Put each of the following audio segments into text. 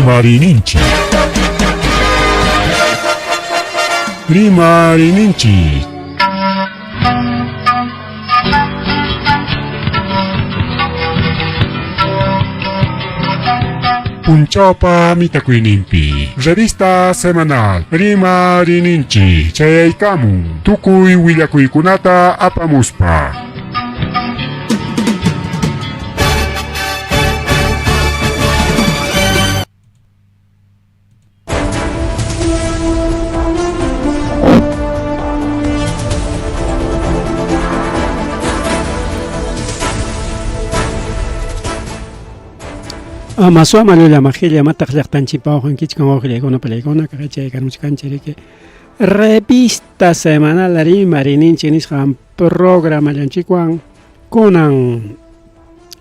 Rimarininchik. Rimarininchik. Punchawpa mitakuyninpi revista semanal Rimarininchik chayaykamun tukuy willakuykunata apamuspa. Ama suma llulla majilla mataq llaqtanchikpa wawqankichik wawqillaykuna palaykuna kaqechaykamuchkanchik riki revista semanal rimarininchik nisqan programallanchikwan kunan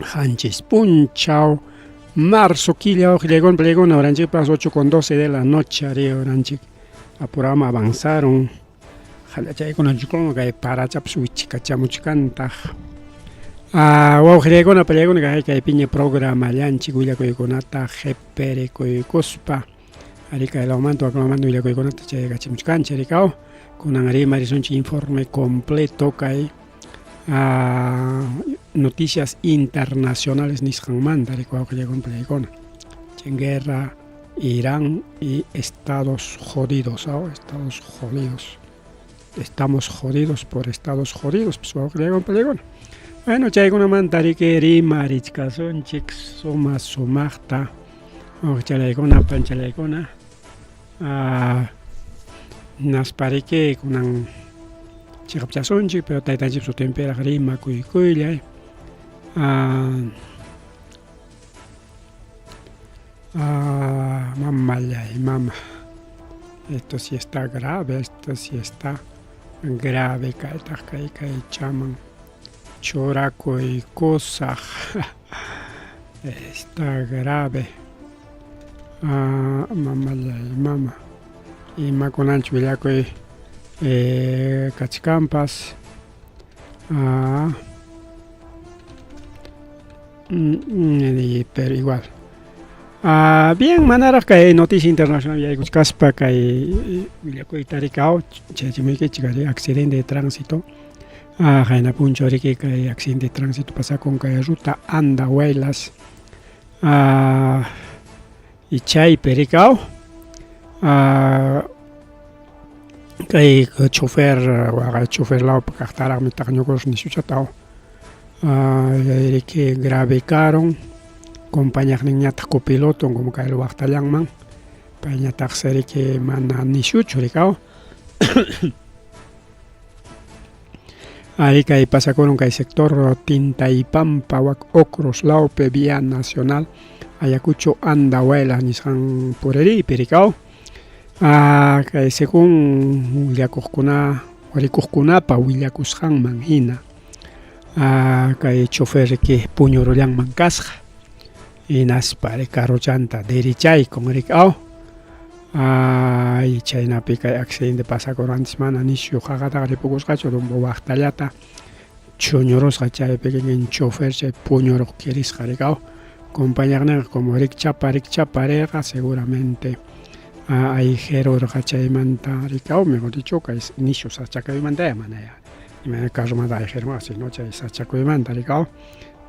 qanchis punchaw marzo killa wawqillaykuna palaykuna horanchikpas 8 con 12 de la noche ari horanchik apurama avanzaron Qallachaykunanchikuna kay parachapas wichikachamuchkantaq. Ah, wawqillaykuna pallaykuna kay kaypiña programallanchik willakuykunata qhiperikuykuspa ari kay lawmanta wak lawmanta willakuykunata chayakachimuchkanchik rikaw kunan rimarisunchik informe completo kay ah, noticias internacionales nisqanmanta rikaw wawqillaykuna pallaykuna chay guerra Irán y Estados jodidos, ¿no? Estados jodidos. Estamos jodidos por estados jodidos, pues Bueno, chaykunamanta riki rimarichkasunchik suma sumaqta chalaykuna panchalaykuna ah, naspariki kunan chiqapchasunchik pero taytanchik sutinpiraq rimakuykuylay ah, Ah, mamallay, mama. Esto sí está grave, esto sí está grave. Kaytaq kay kaychaman churakuykusaq. Está grave. Ah, mamallay, mama. Imakunanchu willakuy eh, kachkanpas. Ah, Mm, pero igual. Ah, bien, manaraq kay noticia internacional yaykuchkaspa kay willakuyta rikaw chayachimuykichik ari accidente de tránsito. Ah, qayna punchaw riki kay accidente de tránsito pasakun kay ruta Andahuaylas. Ah, y chaypi rikaw ah, kay chofer waqay chofer lawpi kaqtaraqmi taqñukurus nishuchataw. Riki grave karun compañaqninñataq copiloton como kay waqtallanman payñataqsi riki mana nishuchu rikaw Ari kay pasakurun kay sector Tintaypampa wak Ocros lawpi vía nacional Ayacucho Andahuaylas nisqan puririypi rikaw ah, kay según willakuqkuna rikuqkunapa willakusqanman hina Ah, kay chofer riki puñurullanman kasqa hinaspa carrochanta derechaykun riki aw ay chaynapi kay accidente pasakurun antes mana nisyu qaqataqa ripukusqachu rumbo waqtallata chuñurusqa chaypi kikin chofer chay puñuruq kirisqa riki aw compañaqninqa como rikchapa rikchapa rirqa seguramente ayqirurqa chaymanta riki aw mejor dicho kay nisyu sachakaymanta mana ya Imayna carromanta ayqirman sino chay sachakuymanta rikaw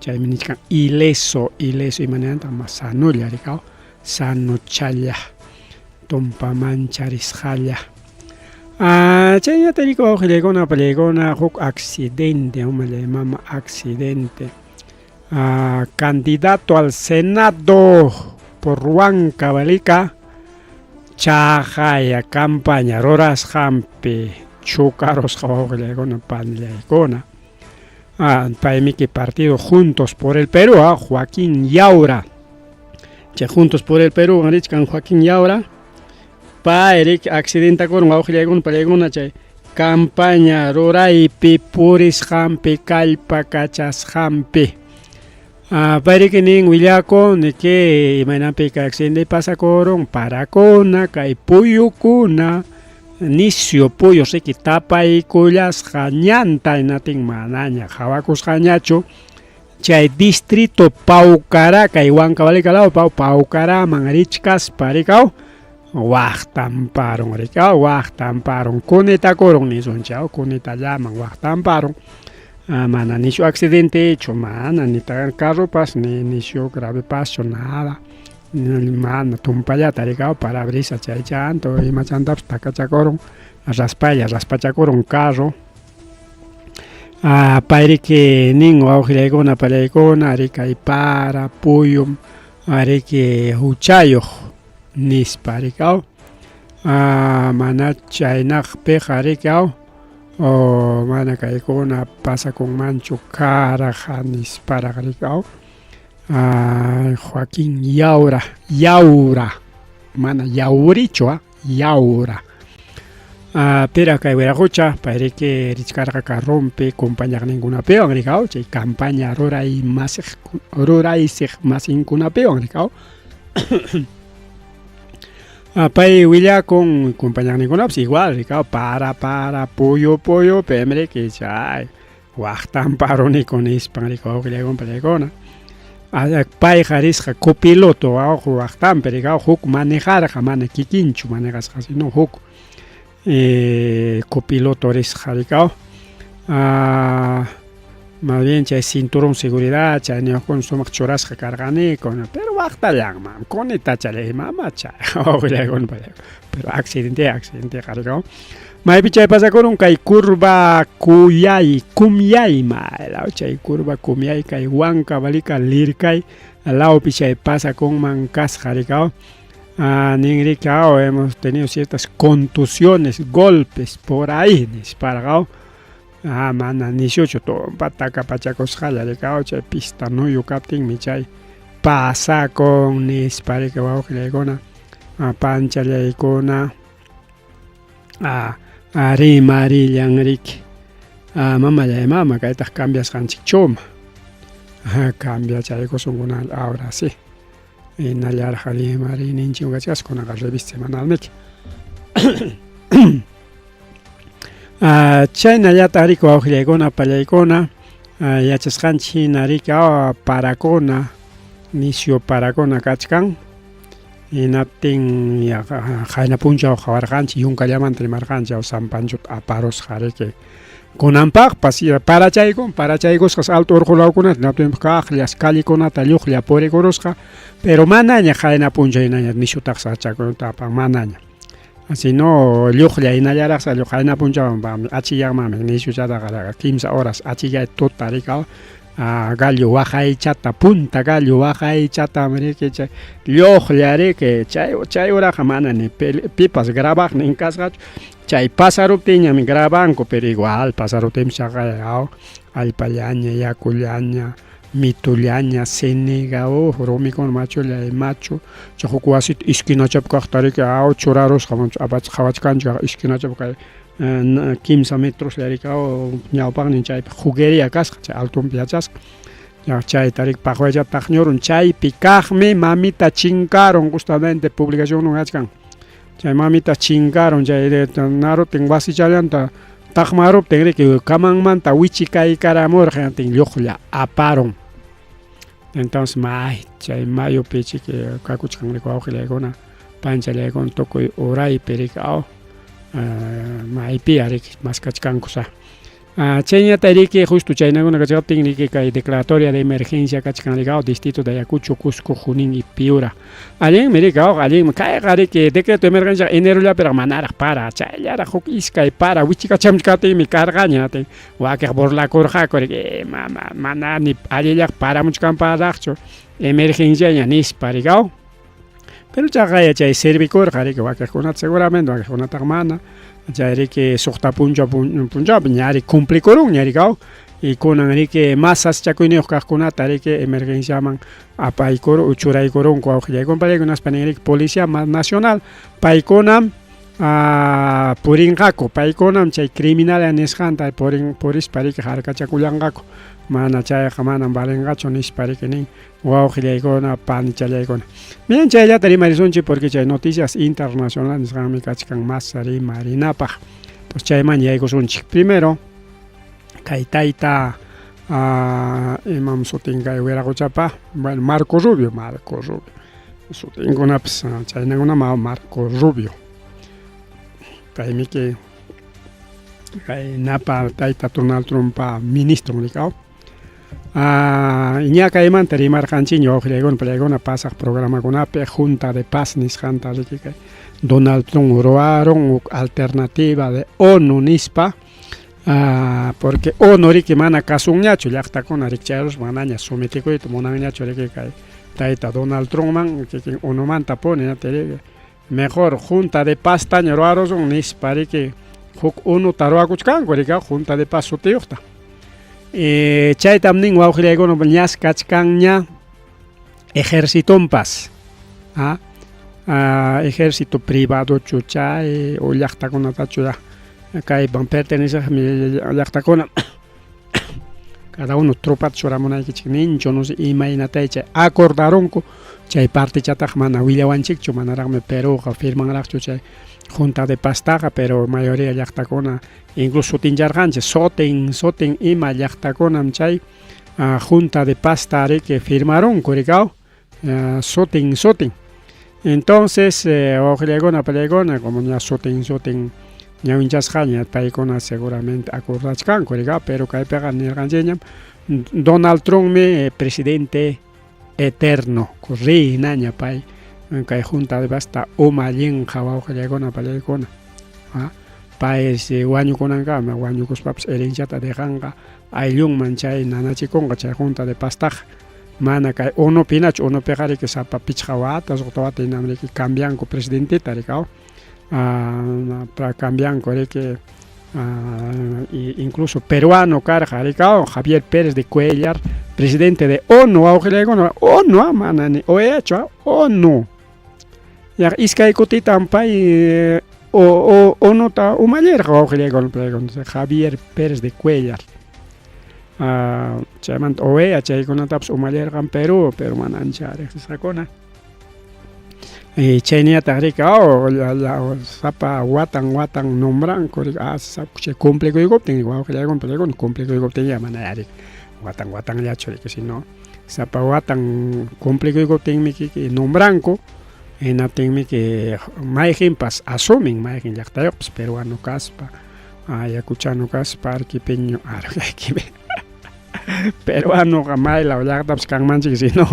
chaymi nichkan ileso ileso imanayantaq mas sanulla rikaw sanuchalla tumpa mancharisqalla ah, chayñata rikaw wawqillaykuna apallaykuna huk accidente umallay mama accidente ah, candidato al senado por Huancavelica Chaqaya campaña rurasqanpi chukarusqa wawqillaykuna panillaykuna. Ah, paymiki partido Juntos por el Perú, ah, Joaquín Yaura. Chay Juntos por el Perú richkan Joaquín Yaura. Pay riki accidentakurun wawqillaykuna panillaykuna chay campaña ruraypi purisqanpi kallpakachasqanpi. Ah, payriki nin willakun niki imaynanpi kay accidente pasakurun parakuna kay puyukuna nisyu puyu riki tapaykullasqa ñanta hinatin manaña qhawakusqañachu Chay distrito Paucará kay Huancavelica law Paucaraman richkaspa rikaw waqtamparun rikaw waqtamparun kunitakurun nisunchik kunitallaman waqtamparun. Mana nishu accidentechu mana ni carropas ni nishu gravepaschu nada. Mana tumpallata rikaw parabrisa chaychanto imachantapas takachakurun raspalla raspachakurun carro. Payriki nin wawqillaykuna pallaykuna rikay para puyum ariki huchayuq nispa rikaw. Mana chaynaqpiqa rikaw o mana kaykuna pasakunmanchu karaqa nisparaq rikaw. Joaquín Yaura, Yaura, mana Yaurichu, Yaura. Pira kay wiraqucha payriki richkarqa carrompi compañaqninkunapiwan rikaw chay campaña ruray masiq ruraysiq masinkunapiwan rikaw. Pay willakun compañaqninkunapas igual rikaw para para puyu puyu pim riki chay waqtamparuniku nispan rikaw wawqillaykuna pallaykuna. Payqa risqa copiloto waqtampi rikaw huk manejarqa mana kikinchu manejasqa sino huk copiloto risqa rikaw. Más bien chay cinturón seguridad chayniyuqkuna sumaq churasqa karqaniku pero waqtallanman kunitachalla mamacha wawqillaykuna pallaykuna pero accidente accidente rikaw. Maypi chay pasakurun kay curva Cuyay Cumyayma chay curva Cumyay kay Huancavelica Lircay lawpi chay pasakunman kasqa rikaw. Nin rikaw hemos tenido ciertas contusiones, golpes por ahí nisparqaw. Mana nishuchu tumpa takapachakusqalla rikaw chay pista nuyu kaptinmi chay pasakun nispa riki wawqillaykuna panchallaykuna rimarillan riki. Mamallay mama kaytaq cambiasqanchikchuma. Cambiachaykusun kunan ahora sí. Hinallaraq rimariyninchik kachkasqa kunaqa revista semanalmiki. Chaynallataq riki wawqillaykuna pallaykuna yachasqanchik hina riki parakuna nisyu parakuna kachkan. Hinaptin qayna punchaw qhawarqanchik yunkallamanta rimarqanchik San Panchota aparusqa riki. Kunanpaqpas parachaykun parachaykusqas alto urqu lawkunata hinaptin kaqllas callekunata lluqlla purikurusqa pero manaña qayna punchaw hinaña nishutaq sachakunata apan manaña. Sino lluqlla hinallaraqsi qayna punchawman achikyanmanmi nishuchataqa kimsa horas achikyay tuta rikaw gallo waqaychata punta gallo waqaychatam riki chay lluqlla riki chay chay uraqa mana ni pipas grabaqnin kasqachu chay pasaruptinñami grabanku pero igual pasaruptinmi chaqay allpallaña yakullaña mitullaña ceniga rumikuna machullay machu chay huk wasita esquinachapi kaqta riki churarusqa qhawachkanchik esquinachapi kay kimsa metroslla riki ñawpaqnin chaypi jugueria kasqa chay altonpi yachasqa chayta riki paqwaychata taqñurun chaypi kaqmi mamita chinkarun justamente publicación kachkan chay mamita chinkarun chay naruptin wasichallanta taqmaruptin riki kamanmanta wichikaykaramurqa hinaptin lluqlla aparun. Entonces may chay mayupi chiki kakuchkan riki wawqillaykuna panchallaykuna tukuy uraypi riki maypi riki maskachkankus. Chayñata riki justo chaynakuna kachkaptin riki kay declaratoria de emergencia kachkan rikaw distrito de Ayacucho, Cusco, Junín y Piura. Allinmi rikaw allinmi kayqa riki decreto de emergencia enerollapiraq manaraq para chayllaraq huk iskay para wichikachamchkaptinmi karqaña wakiq burlakurqaku riki mama mana ni allillaq paramuchkanparaqchu emergenciaña nispa rikaw. Pero chaqaya chay servikurqa riki wakiqkunata seguramente wakiqkunataq mana. Chay riki suqta punchaw punchawpi ña riki cumplikurunña rikaw y kunan riki más sasachakuyniyuq kaqkunata riki emergenciaman apaykur churaykurunku wawqillaykuna pallaykuna hinaspa nin riki policía nacional paykunam purinqaku paykunam chay criminal nisqanta purin purispa riki harkachakullanqaku mana chayqa manam valinqachu nispa riki nin wawqillaykuna panichallaykuna. Bien chayllata rimarisunchik porque chay noticias internacionales nisqanmi kachkan mas rimarinapaq. Entonces chayman yaykusunchik. Primero kay tayta Imam sutin kay wiraqochapa? Bueno, Marco Rubio, Marco Rubio. Sutinkunapas chaynakunama Marco Rubio. Paymiki kay napa tayta Donald Trumppa ministron rikaw. Ña kaymanta rimarqanchikña wawqillaykuna pallaykuna pasaq programakunapi Junta de Paz nisqanta riki kay Donald Trump ruwarun huk alternativa de ONU nispa porque ONU riki mana kasunñachu llaqtakuna rikcharuspa manaña sometekuyta munanñachu riki kay tayta Donald Trumpman kikin ONUmanta puni mejor Junta de Paztaña ruwarusun nispa riki huk ONUta ruwakuchkanku riki Junta de Paz sutiyuqta. Chaytam nin wawqillaykuna ñas kachkanña ejercitonpas ejército privadochu chay o llaqtakunatachu ya kayman perteneceqmi llaqtakuna cada uno tropata churamunaykichik ninchu no sé imaynatay chay acordarunku chay partechataq mana willawanchikchu manaraqmi Perúqa firmanraqchu chay Junta de Paztaqa pero mayoría llaqtakuna incluso sutincharqanchik sutin sutin ima llaqtakunam chay Junta de Pazta riki firmarunku rikaw sutin sutin entonces wawqillaykuna pallaykuna como ña sutin sutin ñawinchasqaña paykuna seguramente acordachkanku rikaw pero kaypiqa nirqanchikñam Donald Trumpmi presidente eterno reynaña pay kay Junta de Pazta umallinqa wawqillaykuna pallaykuna pay wañukunankama wañukuspapas herenciata dejanqa ayllunman chay nanachikunqa chay Junta de Paztaqa mana kay ONUpi hinachu ONUpiqa riki sapa pichqa wata suqta wata hinam riki cambianku presidenteta rikaw cambianku riki incluso peruano karqa rikaw Javier Pérez de Cuellar presidente de ONU wawqillaykuna ONU mana ni OEAchu ONU yaqa iskay kutitam pay ONUta umallirqa wawqillaykuna Javier Pérez de Cuellar chaymanta OEA chaykunatapas umallirqan Perú pero mana ancha riqsisqakuna chayñataq riki sapa watan watan nombranku chay cumplikuykuptin wawqillaykuna pallaykuna cumplikuykuptin ya mana riki watan watanllachu riki sino sapa watan cumplikuykuptinmi kiki nombranku hinaptinmi que mayqinpas asumin mayqin llaqtayuqpas peruano kaspa ayacuchano kaspa arequipeño peruanoqa maylaw llaqtapas kanmanchik sino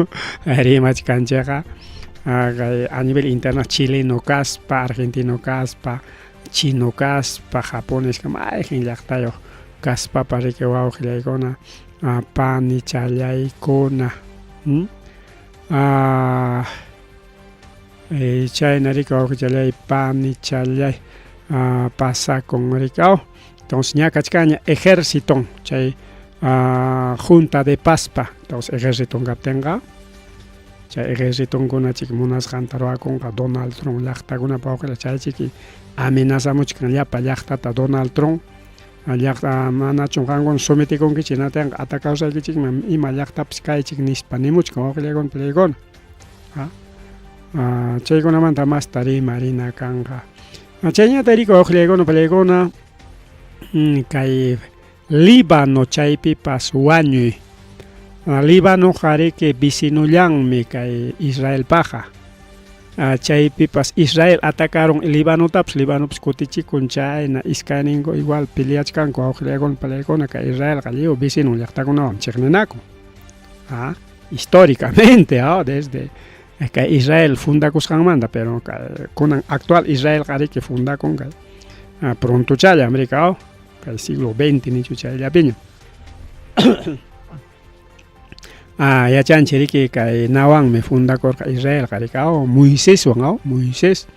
rimachkanchikqa a nivel internacional chileno kaspa argentino kaspa chino kaspa japones mayqin llaqtayuq kaspapas riki wawqillaykuna panichallaykuna chayna riki wawqichallay panichallay pasakun rikaw entonces ña kachkanña ejército chay Junta de Pazpa entonces ejército kaptinqa chay ejércitonkuna chik munasqanta ruwakunqa Donald Trump llaqtakunapa wawqilla chay chiki amenazamuchkan llapa llaqtata Donald Trump llaqta manachum qankuna sometikunkichik hinatinqa atacawsaykichikman ima llaqtapas kaychik nispa nimuchkan wawqillaykuna pallaykuna chaykunamanta masta rimarina kanqa chayñata riki wawqillaykuna pallaykuna kay Líbano chaypipas wañuy Líbanoqa riki vecinollanmi kay Israelpaqa chaypipas Israel atacaron Libanotapas Libanopas kutichikun chayna iskayninku igual peleachkanku wawqillaykuna pallaykuna kay Israelqa lliw vecinon llaqtakunawan chiqninakun históricamente desde kay Israel fundakusqanmanta pero kunan actual Israelqa riki fundakun kay prontuchallam riki kay siglo XX nichu chayllapiña yachanchik riki kay nawanmi fundakurqa Israelqa riki Moiseswan Moisés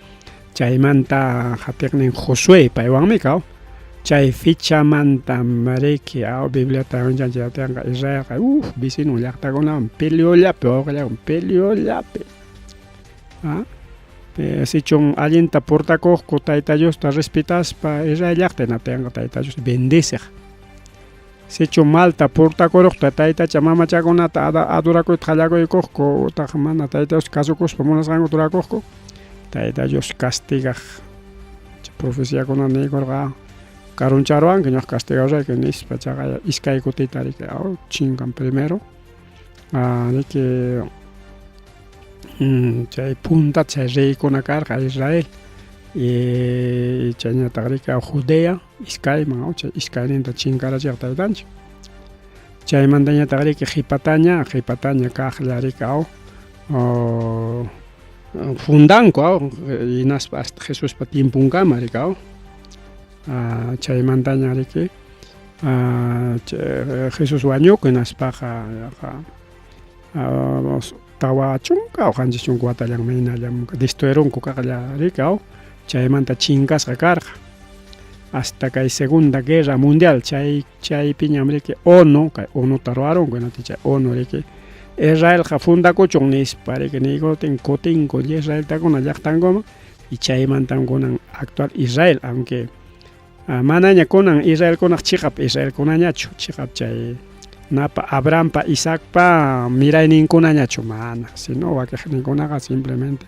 chaymanta hatiqnin Josué paywanmi kaw chay fechamantam riki Bibliata winchanchik Israelqa vecinon llaqtakunawan peleollapi wawqillaykuna peleollapi sichum allinta portakuqku Tayta Diosta respetaspa Israel llaqta hinaptinqa Tayta Dios bendeciq sichum malta portakuruqta taytacha mamachakunata adorakuyta qallakuykuqku utaq mana Tayta Diosta kasukuspa munasqankuta rurakuqku Tayta Dios castigaq profeciakuna niykurqa. Karuncharuwanki ñuqa castigarayki nispa chaqa iskay kutita riki chinkan primero riki chay punta chay reykuna karqa Israel y chayñataq riki Judea iskayman chay iskayninta chinkarachiq taytanchik. Chaymantañataq riki qhipataña qhipataña kaqlla riki fundanku hinaspa hasta Jesuspa tiemponkama riki chaymantaña riki Jesus wañukun hinaspaqa 40 o 70 watallanman hinallam destruirunku kaqlla riki chaymanta chinkasqa karqa hasta kay segunda guerra mundial chay chaypiñam riki ONU kay ONUta ruwarunku hinaptin chay ONU riki Israelqa fundakuchun nispa riki niykutin kutinku israeltakuna llaqtankuman y chaymantam kunan actual Israel aunque manaña kunan Israelkunaq chiqap Israelkunañachu chiqap chay napa Abrahampa Isaacpa mirayninkunañachu mana sino wakiqninkunaqa simplemente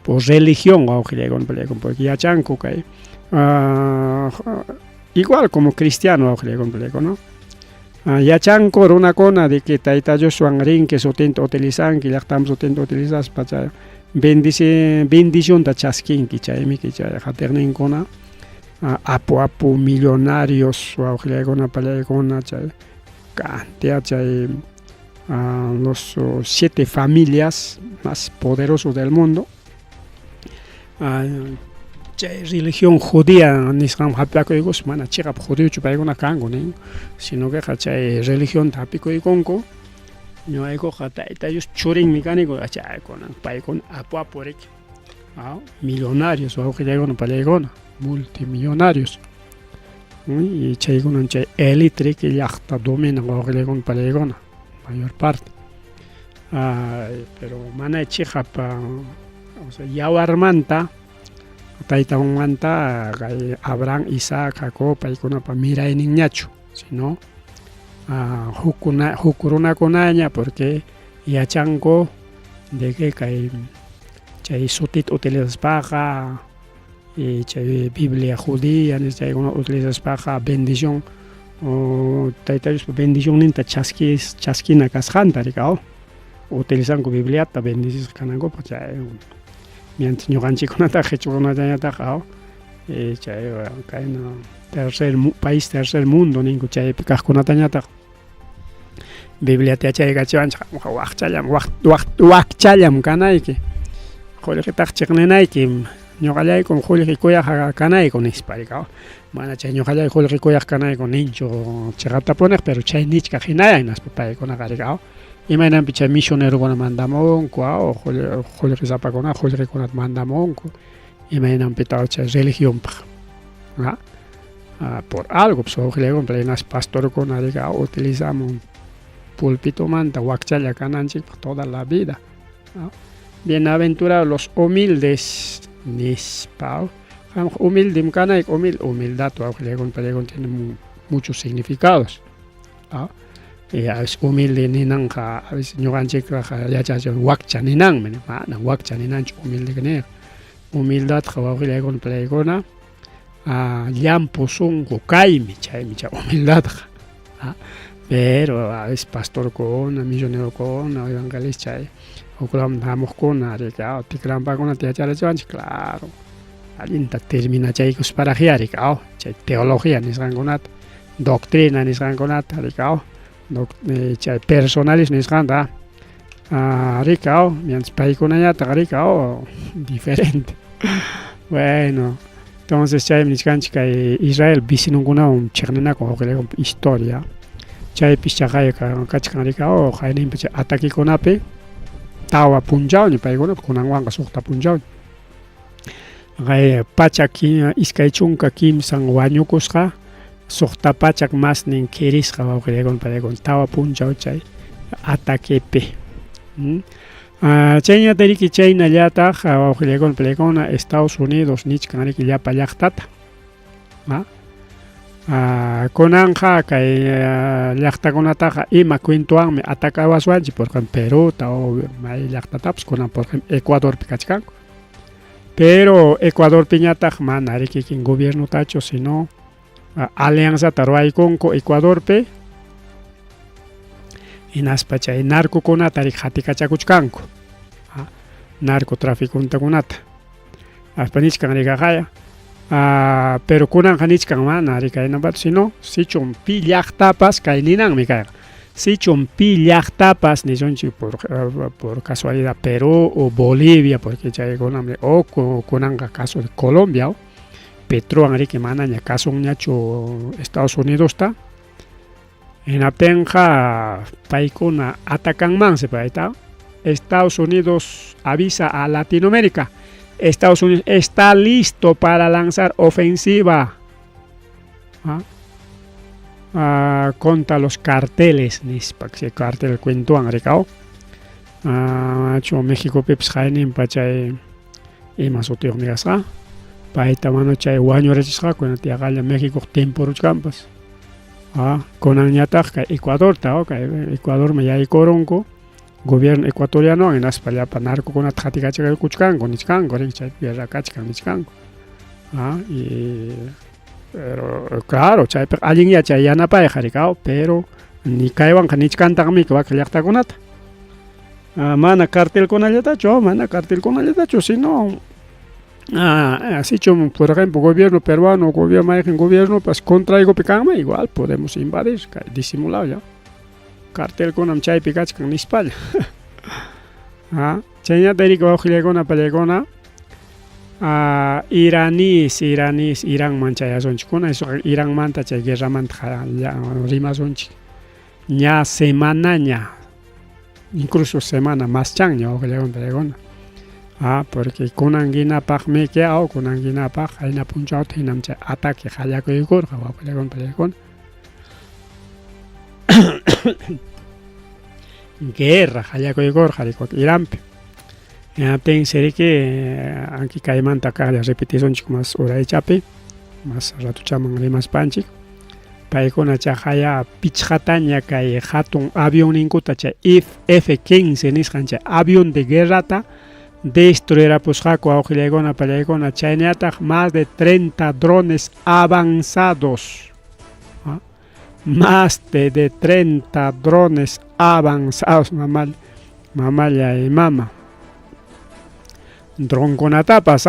por religión wawqillaykuna parillaykuna porque yachanku kay igual como cristiano wawqillaykuna parillaykuna yachanku runakuna de que Tayta Dioswan rinki sutinta utilizanki llaqtanpa sutinta utilizaspa chay bendici bendicionta chaskinki chaymiki chay qatiqninkuna apu apu millonarios wawqillaykuna pallaykuna chay cantidad chay los siete familias más poderosos del mundo chay religión judía nisqanman hap'ikuykus mana chiqap judiochu paykuna kanku nin sino queqa chay religionta hap'ikuykunku ñuqaykuqa Tayta Dios churinmi kaniku chaykunan paykuna apu apu riki millonarios wawqillaykuna pallaykuna multimillonarios y chaykunan chay elite riki llaqta dominan wawqillaykuna pallaykuna mayor parte pero mana chiqap o sea yawarmanta taytanmanta kay Abraham, Isaac, Jacob paykunapa mirayninñachu sino hukkuna huk runakunaña porque yachanku de que kay chay sutita utilizaspaqa y chay Biblia judía chaykuna utilizaspaqa bendición Tayta Diospa bendicionninta chaskis chaskina kasqanta riki utilizanku Bibliata bendicisqa kanankupaq chay mientras ñuqanchikkunataqa qhichwakunatañataqa chay kayna tercer país tercer mundo ninku chaypi kaqkunatañataq Bibliata yachaykachiwanchik qamqa wakchallam wakchallam kanayki qullqitaq chiqninayki ñuqallaykum qullqi kuyaq kanayku nispa riki mana chay ñuqallay qullqi kuyaq kanayku ninchu chiqaptapuniq pero chay nichkaq hinaya hinaspa paykunaqa riki imaynanpi chay misionerokuna mandamunku qullqisapakuna qullqikunata mandamunku imaynanpitaq chay religionpaq por algo pues wawqillaykuna hinaspa pastorkuna riki utilizamun pulpitomanta wakchalla kananchikpaq toda la vida bienaventurados los humildes nispa qamqa humildim kanayki humilde humildad wawqillaykuna pallaykuna tiene muchos significados y a veces humilde ninanqa a veces ñuqanchikqa yachachik wakcha ninanmi mana wakcha ninanchu humilde niq humildadqa wawqillaykuna pallaykuna llampu sunqu kaymi chaymi chay humildadqa pero a veces pastorkuna misionerokuna evangelista chay huklaman hamuqkuna riki tikrampakunata yacharachiwanchik claro allinta terminachaykusparaqya riki chay teología nisqankunata doctrina nisqankunata riki chay personalismo nisqanta riki mientras paykunañataq riki diferente bueno entonces chaymi nichkanchik kay Israel vecinonkunawan chiqninakun wawqillaykuna historia chaypis chaqay kachkan riki qayninpi chay ataquekunapi 4 punchawña paykuna kunanwanqa 6 punchawña kay 123 wañukusqa 600 masnin kirisqa wawqillaykuna paykuna 4 punchaw chay ataquepi chayñata riki chaynallataq wawqillaykuna paykuna Estados Unidos nichkan riki llapa llaqtata kunanqa kay llaqtakunataqa ima cuentowanmi atacawaswanchik por ejemplo Peruta o may llaqtatapas kunan por ejemplo Ecuadorpi kachkanku pero Ecuadorpiñataq mana riki kikin gobiernotachu sino Alianzata ruwaykunku Ecuadorpi hinaspa chay narcokunata rik qatikachakuchkanku narcotraficantekunata aspa nichkan rikaqaya pero kunanqa nichkan mana rikaynampata sino sichum pi llaqtapas kay ninanmi kayqa sichum pi llaqtapas nisunchik por, por casualidad Perú o Bolivia porque chaykunam o kunanqa caso de Colombia Petrowan riki manaña kasunñachu Estados Unidosta hinaptinqa paykuna atacanmansi payta Estados Unidos avisa a Latinoamérica Estados Unidos está listo para lanzar ofensiva ¿ah? Contra los carteles nispa chay cartel cuentowan rikaw chu Mexicopipas qayninpa chay ima sutiyuqmi kasqa payta mana chay wañurachisqaku yaqalla México timpuruchkanpas kunanñataq kay Ecuadorta kay Ecuadorman yaykurunku gobierno ecuatoriano hinaspa llapa narcokunata qatikachaykuchkanku nichkanku riki chay guerra kachkan nichkanku y pero claro chaypiqa allinyá chay yanapayqa rikaw pero ni kaywanqa nichkantaqmi wak llaqtakunata mana cartelkunallatachu mana cartelkunallatachu sino sichum por ejemplo gobierno peruano gobierno mayqin gobiernopas contraykupi kanman igual podemos invadir kay disimulado ya cartelkunam chaypi kachkan nispalla chaynata riki wawqillaykuna pallaykuna iraníes iraníes Iranman chayasunchik kunan Iranmanta chay guerramanta rimasunchik ña semanaña incluso semana maschanña wawqillaykuna pallaykuna porque kunan hinapaqmi kunan hinapaq qayna punchawta hinam chay ataque qallakuykurqa wawqillaykuna pallaykuna guerra qallakuykurqa rikuq Iranpi hinaptinsi riki anki kaymanta kaqlla repetisunchik mas uraychapi mas ratuchaman rimaspanchik paykuna chaqaya pichqataña kay hatun avionninkuta chay F-15 nisqan chay avión de guerrata destruirapusqaku wawqillaykuna pallaykuna chaynallataq más de 30 drones avanzados más de 30 drones avanzados mamalla y mama dronkunatapas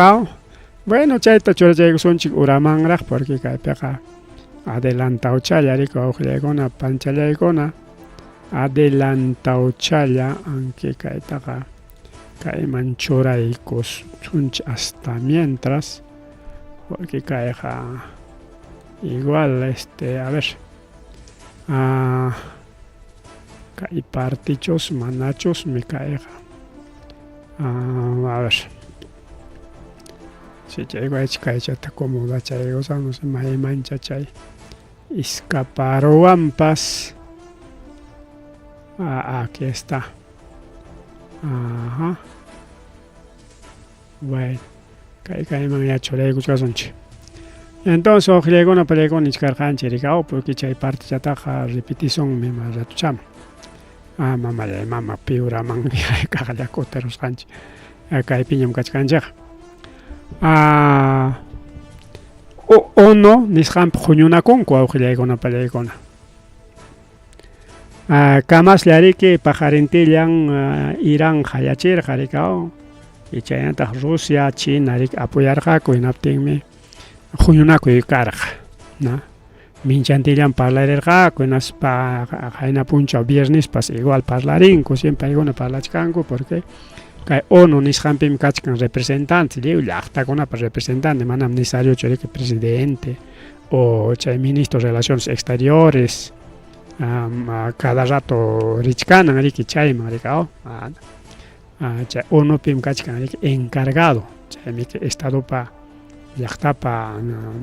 bueno chayta churachaykusunchik uramanraq porque kaypiqa adelantawchalla riki wawqillaykuna panchallaykuna adelantawchalla anki kaytaqa kayman churaykusunchik hasta mientras porque kayqa igual a ver kay partichus manachusmi kayqa a ver si chaykuach kaychata acomodachaykusaq maymancha chay escaparuwanpas aquí está ajá bueno kay kayman ya churaykuchkasunchik entonces wawqillaykuna pallaykuna nichkarqanchik rikaw porque chay partechataqa repetisunmi mas ratuchama mamallay mama piuraman kaqlla kutirusqanchik kaypiñam kachkanchikqa ONU nisqanpi huñunakunku wawqillaykuna pallaykuna kamaslla riki paqarintillan Irán qallachirqa rikaw y chaynataq Rusia China riki apoyarqaku hinaptinmi huñunakuy karqa na minchantillan parlarirqaku hinaspa qayna punchaw viernespas igual parlarinku siempre paykuna parlachkanku porque kay ONU nisqanpimi kachkan representante lliw llaqtakunapa representante manam necesariochu riki presidente o chay ministro de relaciones exteriores cada rato richkanan riki chayman rikaw chay ONUpim kachkan riki encargado chaymi estadopa llaqtapa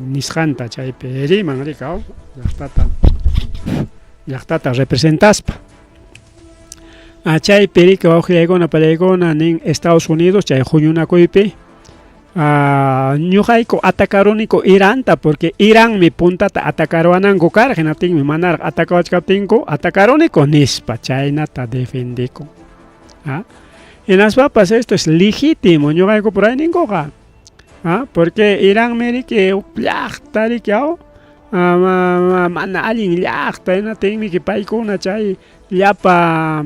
nisqanta chaypi riman rikaw llaqtata llaqtata representaspa chaypi riki wawqillaykuna pallaykuna nin Estados Unidos chay huñunakuypi ñuqayku atacaruniku Iranta porque Iranmi puntata atacaruwananku karqa hinaptinmi manaraq atacawachkaptinku atacaruniku nispa chaynata defendikun hinaspapas esto es legítimo ñuqayku por ahí ninkuqa porque Iranmi riki llaqta riki aw Mana allin llaqta hinatinmiki paykuna chay llapa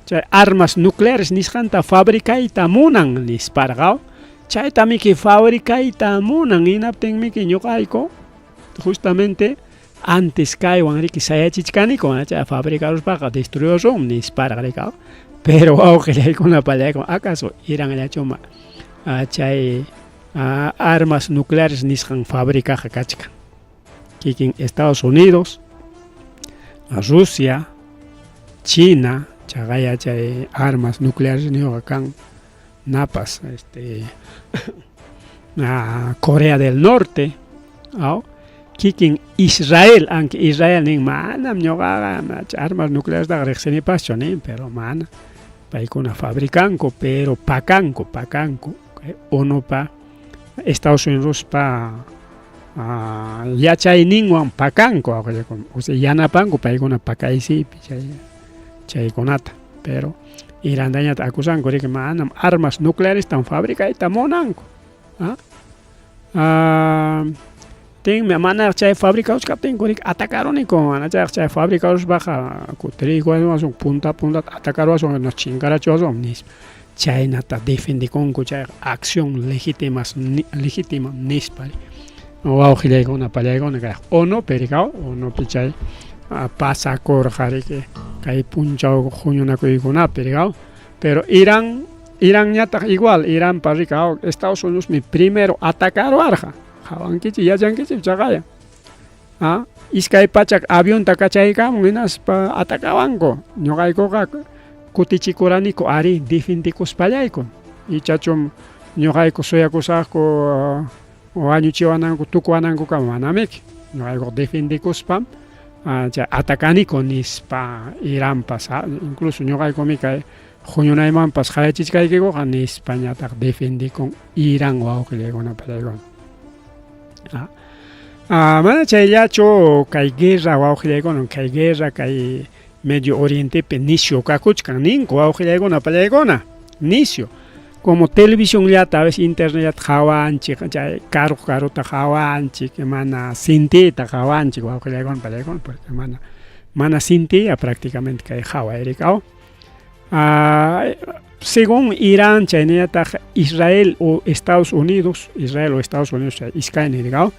chay armas nucleares nisqanta fabricayta munan nisparqa. Chaytamiki fabricayta munan hinaptinmiki ñuqayku justamente antes kaywan riki sayachichkaniku chay fabricaruspaqa destruyusun nisparqa riki. Pero wawqillaykuna pallaykuna acaso Iranllachuma chay armas nucleares nisqan fabricaqa kachkan. Kikin Estados Unidos, Rusia, China, chaqaya chay armas nucleares niyuqqa kan napas este Corea del Norte, aw kikin Israel, aunque Israel nin manam ñuqaqa armas nuclearestaqa riqsinipaschu nin, pero mana paykuna fabricanku, pero pakanku, pakanku ONUpa Estados Unidospa yachayninwan pakanku, o sea yanapanku paykuna pakaysiypi chay chaykunata, pero Irantañataq acusanku riki manam armas nuclearestam fabricayta munanku. Tinmi manaraq chay fabricaruchkaptinku riki atacaruniku, mana chayqa chay fabricaruspaqa kutiriykuwasun punta puntata atacaruwasun chinkarachiwasun nispa. Chaynata defendekunku chayqa acción legítimas legítima nispa. Wawqillaykuna pallaykuna kay ONUpi rikaw ONUpi chay pasakurqa riki kay punchaw huñunakuykunapi rikaw. Pero Irán Iranñataq igual Iranpa rikaw Estados Unidosmi primero atacaruwarqa. Qawankichik yachankichik chaqaya. 200 avionta kachaykamun hinaspa atacawanku. Ñuqaykuqa kutichikuraniku ari defendekuspallayku. Ichachum ñuqayku suyakusaqku wañuchiwananku tukuwanankukama manamiki. Ñuqaykuqa defendekuspam chay atacaniku nispa Iranpas incluso ñuqaykumi kay huñunaymanpas qayachichkaykikuqa nispa ñataq defendekun Irán wawqillaykuna pallaykuna. Mana chayllachu kay guerra wawqillaykuna kay guerra kay Medio Orientepi nisyu kakuchkan ninku wawqillaykuna pallaykuna nisyu. Como televisionllata a veces internetllata qawanchik chay karu karuta qawanchik mana sintiyta qawanchik wawqillaykuna pallaykuna porque mana mana sintiya prácticamente kay qhaway rikaw. Según Irán chaynallataq Israel o Estados Unidos, Israel o Estados Unidos chay iskaynin rikaw,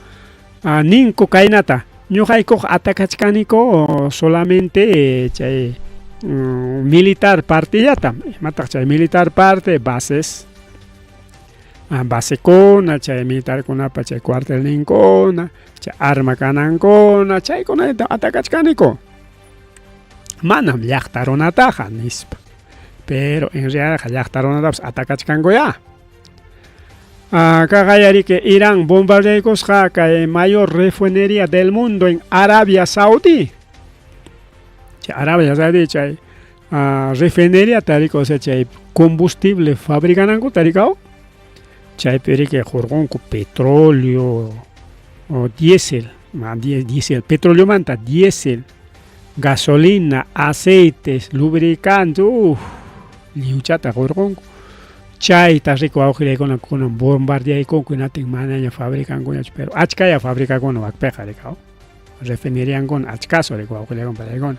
ninku kaynata ñuqaykuqa atacachkaniku solamente chay militar partellata, imataq chay militar parte bases basekuna chay militarkunapa chay cuartelninkuna, chay arma kanankuna chaykunata atacachkaniku. Manam llaqta runataqa nispa. Pero en realidad llaqta runatapas atacachkankuyá. Kaqayariki Irán bombardeaykusqa kay mayor refinería del mundo en Arabia Saudí. Chay Arabia Saudí chay refinería tariko, o sea chay combustible fabricanankuta rikaw. Chaypi riki hurqunku petróleo o diésel, diésel, petroleomanta diésel, gasolina, aceites, lubricantes, lliwchata hurqunku. Chayta riki wawqillaykuna kunan bombardeaykunku hinatin manaña fabricankuñachu, pero achkaya fabricakuna wakpiqa rikaw. Refineriankuna achkasu riki wawqillaykuna pallaykuna.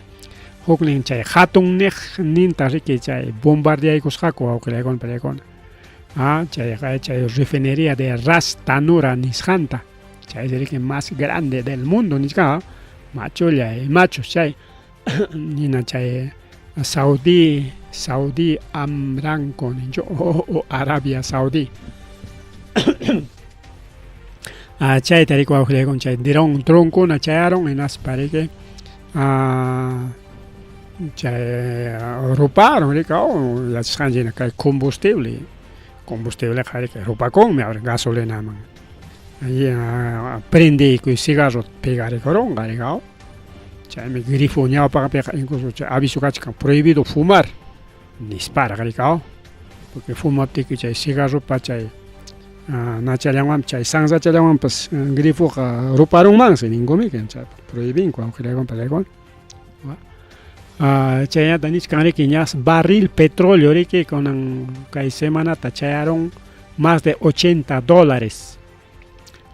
Huknin chay hatun niq ninta riki chay bombardeaykusqaku wawqillaykuna pallaykuna. Chayqa chay refinería de Ras Tanura nisqanta. Chay riki más grande del mundo nichka machulla machus chay nina chay Saudí Saudí Aramco ninchu o Arabia Saudí. Chayta riki wawqillaykuna chay dronkuna chayarun hinaspa riki chay ruparun riki yachasqanchik hina kay combustible combustibleqa riki rupakunmi gasolinaman prendiykuy cigarro pegarikurunqa rikaw. Chaymi grifo ñawpaqpiqa incluso chay aviso kachkan prohibido fumar nisparaq rikaw. Porque fumaptiki chay cigarropa chay nachallanwanpas chay sansachallawanpas grifoqa ruparunmansi ninkumiki chaypaq prohibinku wawqillaykuna pallaykuna. Chaynata nichkan riki ñas barril petróleo riki kunan kay semanata chayarun más de 80 dólares.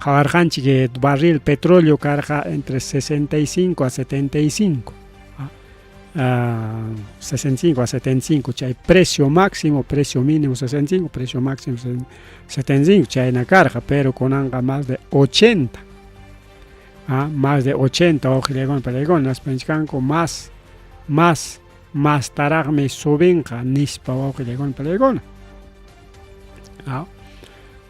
Qhawarqanchik barril petróleo karqa entre 65 a 75. 65 a 75 chay precio máximo, precio mínimo 65, precio máximo 75 chayna karqa, pero kunanqa más de 80. Más de 80 wawqillaykuna panillaykuna nispa nichkanku más más mastaraqmi subinqa nispa wawqillaykuna panillaykuna.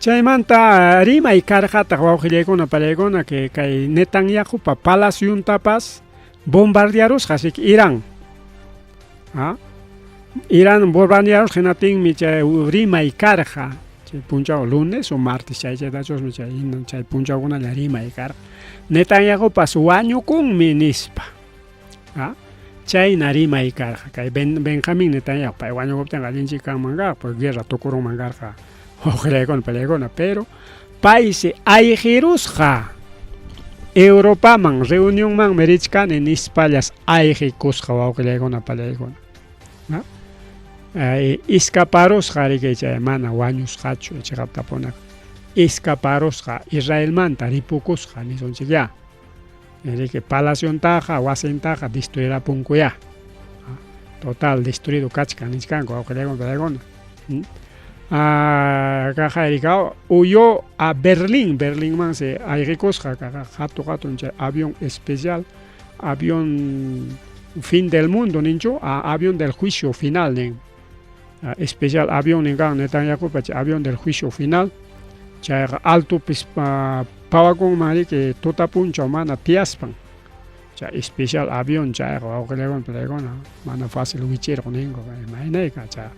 Chaymanta rimay karqataq wawqillaykuna panillaykuna que kay Netanyahupa palaciontapas bombardearusqa así que Irán. Irán bombardearusqa hinaptinmi chay rimay karqa chay punchaw lunes o martes chay chaytachusmi chay chay punchawkunalla rimay karqa. Netanyahupas wañukunmi nispa. Chayna rimay karqa kay Benjamín Netanyahu pay wañukuptinqa allinchik kanman karqa porque guerra tukurunman karqa wawqillaykuna panillaykuna pero paysi ayqirusqa Europaman reunionmanmi richkani nispallas ayqikusqa wawqillaykuna panillaykuna. Iskaparusqa riki chay mana wañusqachu chiqaptapunaqa iskaparusqa Israelmanta ripukusqa nisunchikyá. Riki palaciontaqa wasintaqa destruirapunkuyá. Total destruido kachkan nichkanku wawqillaykuna panillaykuna. Kaqay rikaw huyó a Berlín, Berlinmansi ayqikusqa kaqa hatu hatun chay avión especial, avión fin del mundo ninchu, avión del juicio final nin. Especial avión nin kan Netanyahupa chay avión del juicio final. Chayqa altopis pawakunman riki tuta punchaw mana tiyaspan. Chay especial avión chayqa wawqillaykuna panillaykuna mana fácil wichirqun ninku imaynayka chay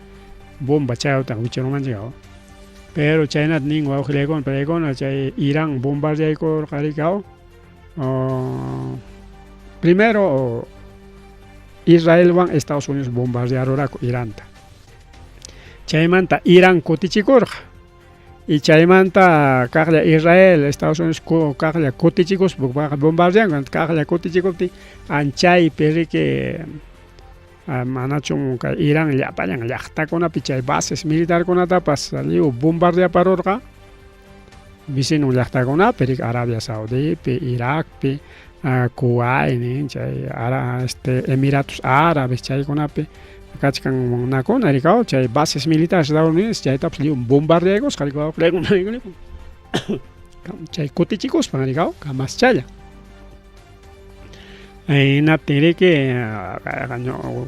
bomba chayawtaqa wichirunmanchik. Pero chaynata ninku wawqillaykuna panillaykuna chay Irán bombardeaykurqa riki primero Israelwan Estados Unidos bombardearuraku Iranta. Chaymanta Irán kutichikurqa. Y chaymanta kaqlla Israel, Estados Unidos kaqlla kutichikuspa bombardeanku kaqlla kutichikuptin anchaypi riki manachum kay Irán llapallan llaqtakunapi chay bases militarkunatapas lliw bombardeaparurqa vecino llaqtakunapi riki Arabia Saudipi, Iraqpi, Kuwait nin chay Emiratos Árabes chaykunapi kachkan runakuna rikaw chay bases militares Estados Unidos chaytapas lliw bombardeaykusqa rikaw chay kutichikuspan rikaw kamaschalla. Hinaptin riki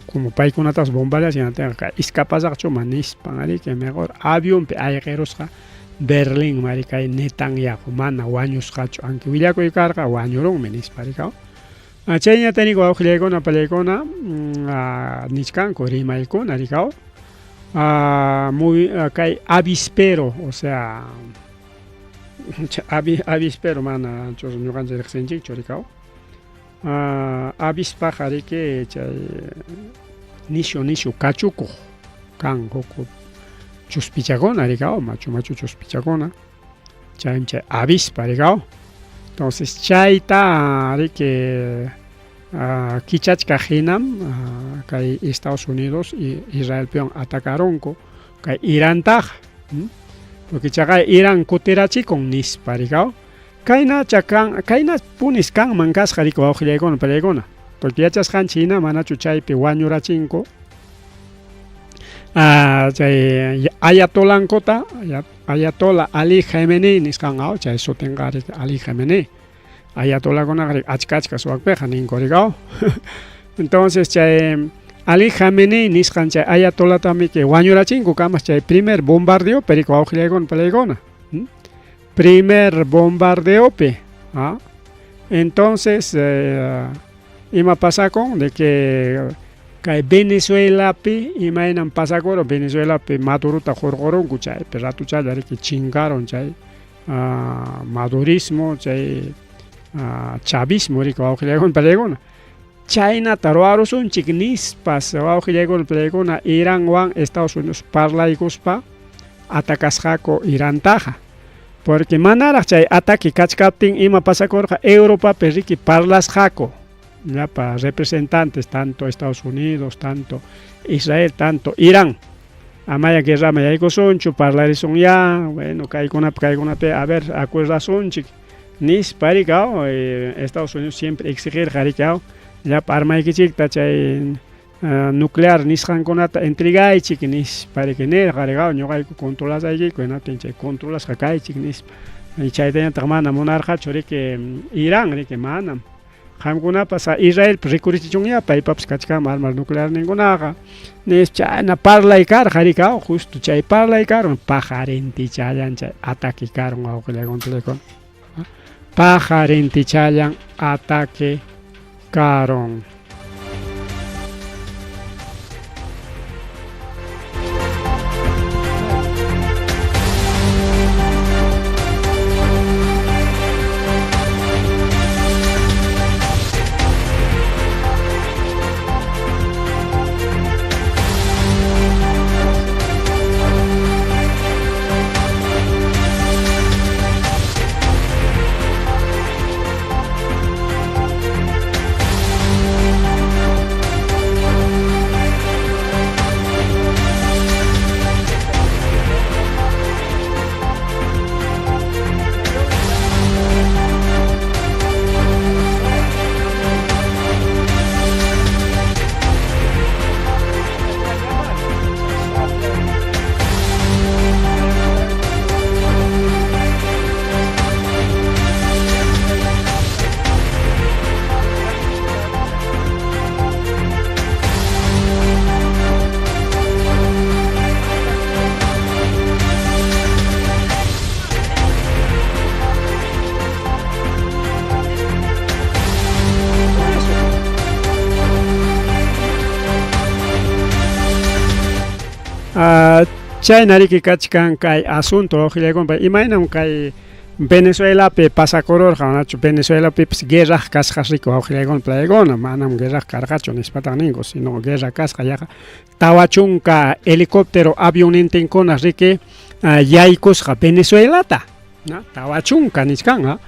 como paykunatapas bombardeashan hinaptinqa iskapasaqchuma nispan riki mejor avionpi ayqirusqa Berlinman riki kay Netanyahu mana wañusqachu aunque willakuy karqa wañurunmi nispa rikaw. Chayñata ninku wawqillaykuna panillaykuna nichkanku rimaykuna rikaw muy kay avispero o sea avispero mana ñuqanchik riqsinchikchu rikaw. Avispaqa riki chay nishu nishu kachukuq kan huk chuspichakuna rikaw machu machu chuspichakuna chaymi chay avispa rikaw. Entonces chayta riki kichachkaq hinam kay Estados Unidos y Israelpiwan atacarunku kay Irantaqa porque chaqay Irán kutirachikun nispa rikaw. Kaynacha kan kayna punis kanman kasqa riki wawqillaykuna panillaykuna porque yachasqanchik hina manachu chaypi wañurachinku chay ayatolankuta ayatola Ali Khamenei nisqan chay sutinqa riki Ali Khamenei ayatolakunaqa riki achka achka suwakpiqa ninku rikaw. Entonces chay Ali Khamenei nisqan chay ayatolatami wañurachinku kamas chay primer bombardeopi riki wawqillaykuna panillaykuna. Primer bombardeopi. Entonces ima pasakun de que kay Venezuelapi imaynam pasakurun Venezuelapi Madurota hurqurunku chaypi ratuchalla riki chinkarun chay madurismo chay chavismo riki wawqillaykuna panillaykuna. Chaynata ruwarusunchik nispas wawqillaykuna panillaykuna Iranwan Estados Unidos parlaykuspa atacasqaku Irantaqa. Porque manaraq chay ataque kachkaptin ima pasakurqa Europapi riki parlasqaku llapa representantes tanto Estados Unidos, tanto Israel, tanto Irán. Amaya guerraman yaykusunchu, parlarisunyá, bueno, kaykunapi kaykunapi a ver acuerdasunchik nispa rikaw Estados Unidos siempre exigirqa rikaw llapa armaykichikta chay nuclear nisqankunata entregaychik nispa riki nirqa rikaw ñuqayku controlasaykiku hinaptin chay controlasqa kaychik nispa. Chaytañataq mana munarqachu riki Irán riki manam. Qamkunapas Israelpi rikurichichunyá paypapas kachkanman armas nuclearninkunaqa nispa chayna parlay karqa rikaw justo chay parlay karun paqarintichallan chay ataque karun wawqillaykuna paqarintichallan ataque karun. Chayna riki kachkan kay asunto wawqillaykunpa imaynam kay Venezuelapi pasakururqa manachu Venezuelapipas guerra kasqas riki wawqillaykuna playkuna manam guerra karqachu nispataq ninku sino guerra kasqa yaqa 40 helicóptero avionnintinkuna riki yaykusqa Venezuelata 40 nichkan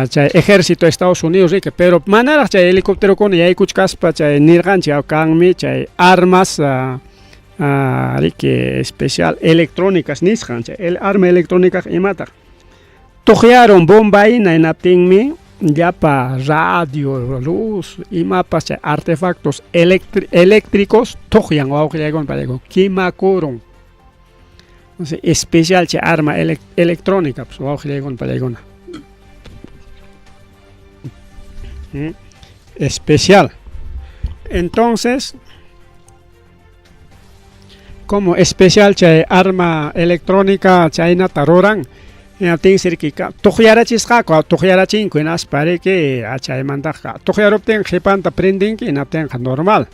chay ejército Estados Unidos riki pero manaraq chay helicópterokuna yaykuchkaspa chay nirqanchik kanmi chay armas riki especial electrónicas nisqan chay el arma electrónica imataq tuqyarun bomba hina hinaptinmi llapa radio, luz, imapas chay artefactos eléctricos tuqyan wawqillaykuna paykuna quemakurun. Entonces, especial chay arma electrónica pues wawqillaykuna paykuna. Especial. Entonces, como especial chay arma electrónica chaynata ruran hinaptinsi riki tuqyarachisqaku tuqyarachinku hinaspa riki chaymantaqa tuqyaruptin qhipanta prendinki hinaptinqa normal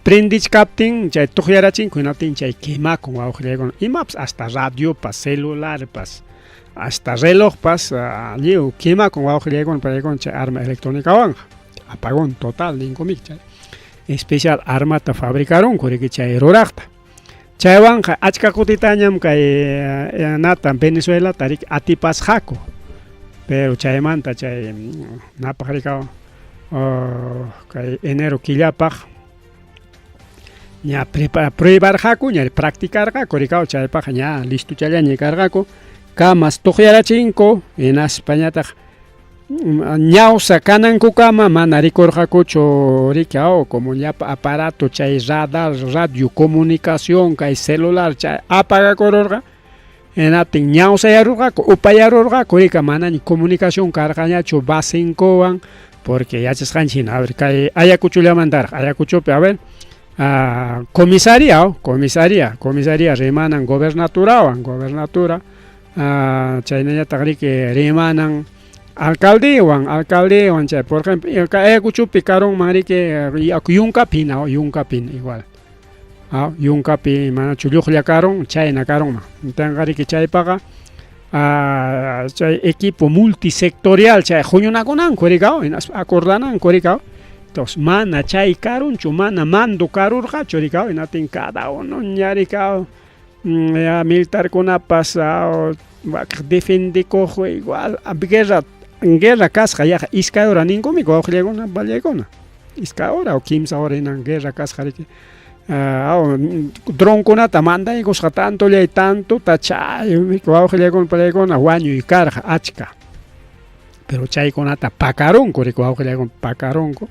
prendichkaptin chay tuqyarachinku hinaptin chay quemakun wawqillaykuna imapas hasta radiopas celularpas hasta relojpas lliw quemakun wawqillaykuna paykuna chay arma electrónicawanqa apagón total ninkumiki chay especial armata fabricarunku riki chay ruraqta chaywanqa achka kutitañam kay nata Venezuelata riki atipasqaku pero chaymanta chay napaq rikaw kay enero killapaq ña pruebarqaku ña practicarqaku rikaw chaypaq ña listochallaña karqaku kamas tuqyarachinku hinaspañataq ñawsa kanankukama mana rikurqakuchu riki como llapa aparato chay radar radio comunicación kay celular chay apagakururqa hinaptin ñawsayarurqaku upayarurqaku rika manaña comunicación karqañachu basinkuwan porque yachasqanchik hina a ver kay Ayacuchollamantaraq Ayacuchopi a ver comisaría comisaría comisaría rimanan gobernaturawan gobernatura chaynañataq riki rimanan alcaldewan alcaldewan chay por ejemplo Ayacuchopi karunman riki yunkapi hina yunkapi igual yunkapi manachu lluqlla karun chayna karunman entonces riki chaypaqa chay equipo multisectorial chay huñunakunanku rikaw hinaspa acordananku rikaw entonces mana chay karunchu mana mando karurqachu rikaw hinaptin cada uno ña rikaw militarkunapas defendikuq igual guerra guerra kasqa yaqa iskay hora ninkumiki wawqillaykuna pallaykuna iskay hora o kimsa hora hinan guerra kasqa riki. Dronkunata mandaykusqa tantollay tantota chay wawqillaykuna palaykuna wañuy karqa achka. Pero chaykunata pakarunku riki wawqillaykuna pakarunku.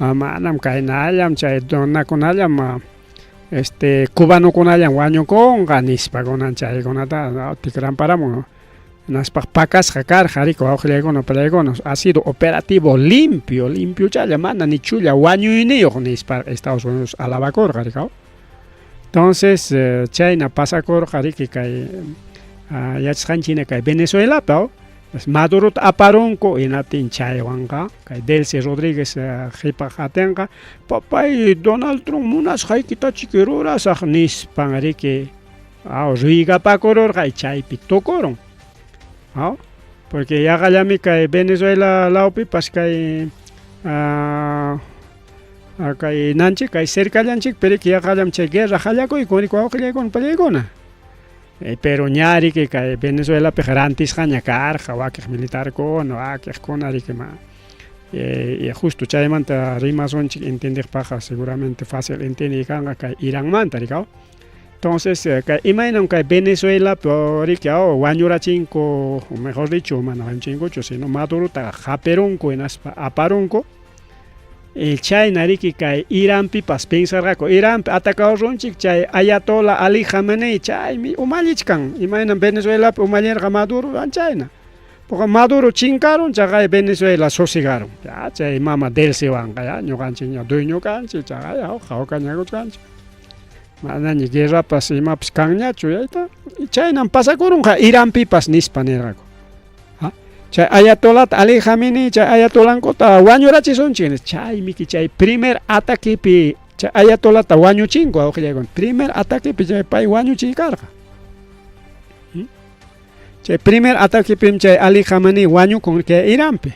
Manam kaynallam chay runakunallam este cubanokunallam wañukunqa nispa kunan chaykunata tikramparamun. Hinaspa pakasqa karqa riki wawqillaykuna palaykuna ha sido operativo limpio, limpiochalla mana ni chulla wañuyniyuq nispa Estados Unidos alabakurqa riki. Entonces chayna pasakurqa riki kay yachasqanchik hina kay Venezuelapa Madurota aparunku hinaptin chaywanqa kay Delcy Rodríguez qhipaq atinqa papay Donald Trump munasqaykitachiki rurasaq nispan riki Aw, ruigapakururqa y chaypi tukurun. Aw, porque yaqallami kay Venezuela lawpipas kay kay nanchik kay cercallanchik pero yaqallam chay guerra qallakuykun riki wawqillaykuna pallaykuna. Pero ña riki kay Venezuelapiqa rantisqaña karqa wakiq militarkuna wakiqkuna riki ma y justo chaymanta rimasunchik entiendeqpaqqa seguramente fácil entiendey kanqa kay Iranmanta riki aw. Entonces, kay imaynam kay Venezuelapi riki aw wañurachinku, mejor dicho, mana wañuchinkuchu, sino Madurota hapirunku hinaspa aparunku. Chayna riki kay Iranpipas pensarqaku, Iranpi atakawarunchik chay Ayatollah Ali Khamenei chaymi umallichkan, imaynam Venezuelapi umallirqa Maduro, chayna. Porque Maduro chinkarun, chaqay Venezuela sosigarun. Ya, chay mama Delcywanqa ya, ñuqanchikña dueño kanchik, chaqay hawkañakuchkanchik. Manaña guerrapas imapas kanñachu yayta. Chaynam pasakurunqa Iranpipas nispa nirqaku. Chay ayatolata Ali Khamenei chay ayatolankuta wañurachisunchik chaymiki chay primer ataquepi chay ayatolata wañuchinku wawqillaykuna. Primer ataquepi chay pay wañuchiy karqa. Chay primer ataquepim chay Ali Khamenei wañukun kay Iranpi.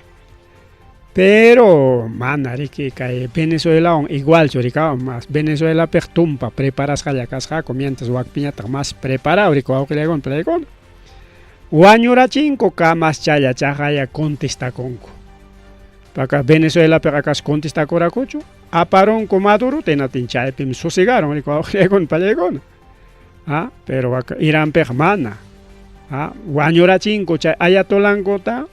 Pero mana riki kay Venezuelawan igualchu rikawan mas Venezuelapiq tumpa preparasqalla kasqaku mientras wakpiñataq mas preparado riki wawqillaykuna palaykuna. Wañurachinku kamas challa chaqaya contestakunku. Paka Venezuelapiqa acaso contestakurakuchu? Aparunku Madurota hinaptin chaypim susegaron riki wawqillaykuna palaykuna. Ah, pero Iranpiqa mana. Ah, wañurachinku chay ayatolankuta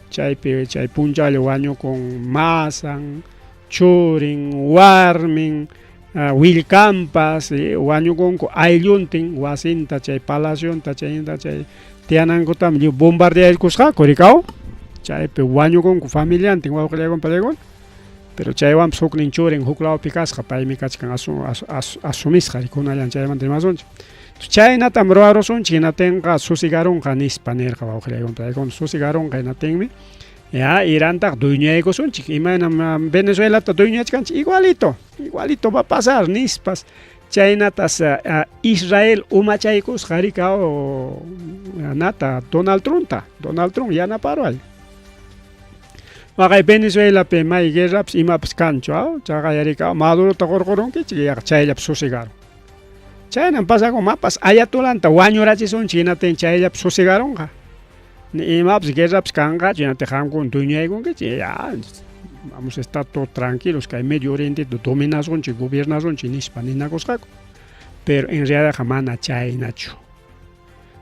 chaypi chay punchawlla wañukun masan, churin, warmin, willkanpas wañukunku aylluntin wasinta chay palacionta chayninta chay tiyanankutam lliw bombardeaykusqaku rikaw chaypi wañukunku familiantin wawqillaykuna pallaykuna. Pero chaywanpas huknin churin huk lawpi kasqa paymi kachkan asumisqa rikunallan chaymanta rimasunchik. Chaynatam ruwarusunchik hinaptinqa susigarunqa nispa nirqa wawqillaykuna paykuna susigarunqa hinaptinmi ya Irantaq dueñoyaykusunchik imaynam Venezuelata dueñoyachkanchik igualito igualito va a pasar nispas chaynatas Israel umachaykusqa rikaw nata Donald Trumpta Donald Trump yanaparuay. Waqay Venezuelapi may guerrapas imapas kanchu aw chaqay rikaw Madurota qurqurunkichik yaqa chayllapas susigarun. Chaynam pasakun mapas ayatolanta wañurachisunchik hinaptin chayllapas susigarunqa. Ni imapas guerrapas kanqachu hinaptin qamkuna dueñoyaykunkichik ya vamos a estar todos tranquilos kay Medio Orienteta dominasunchik gobiernasunchik nispa ninakusqaku. Pero en realidadqa mana chaynachu.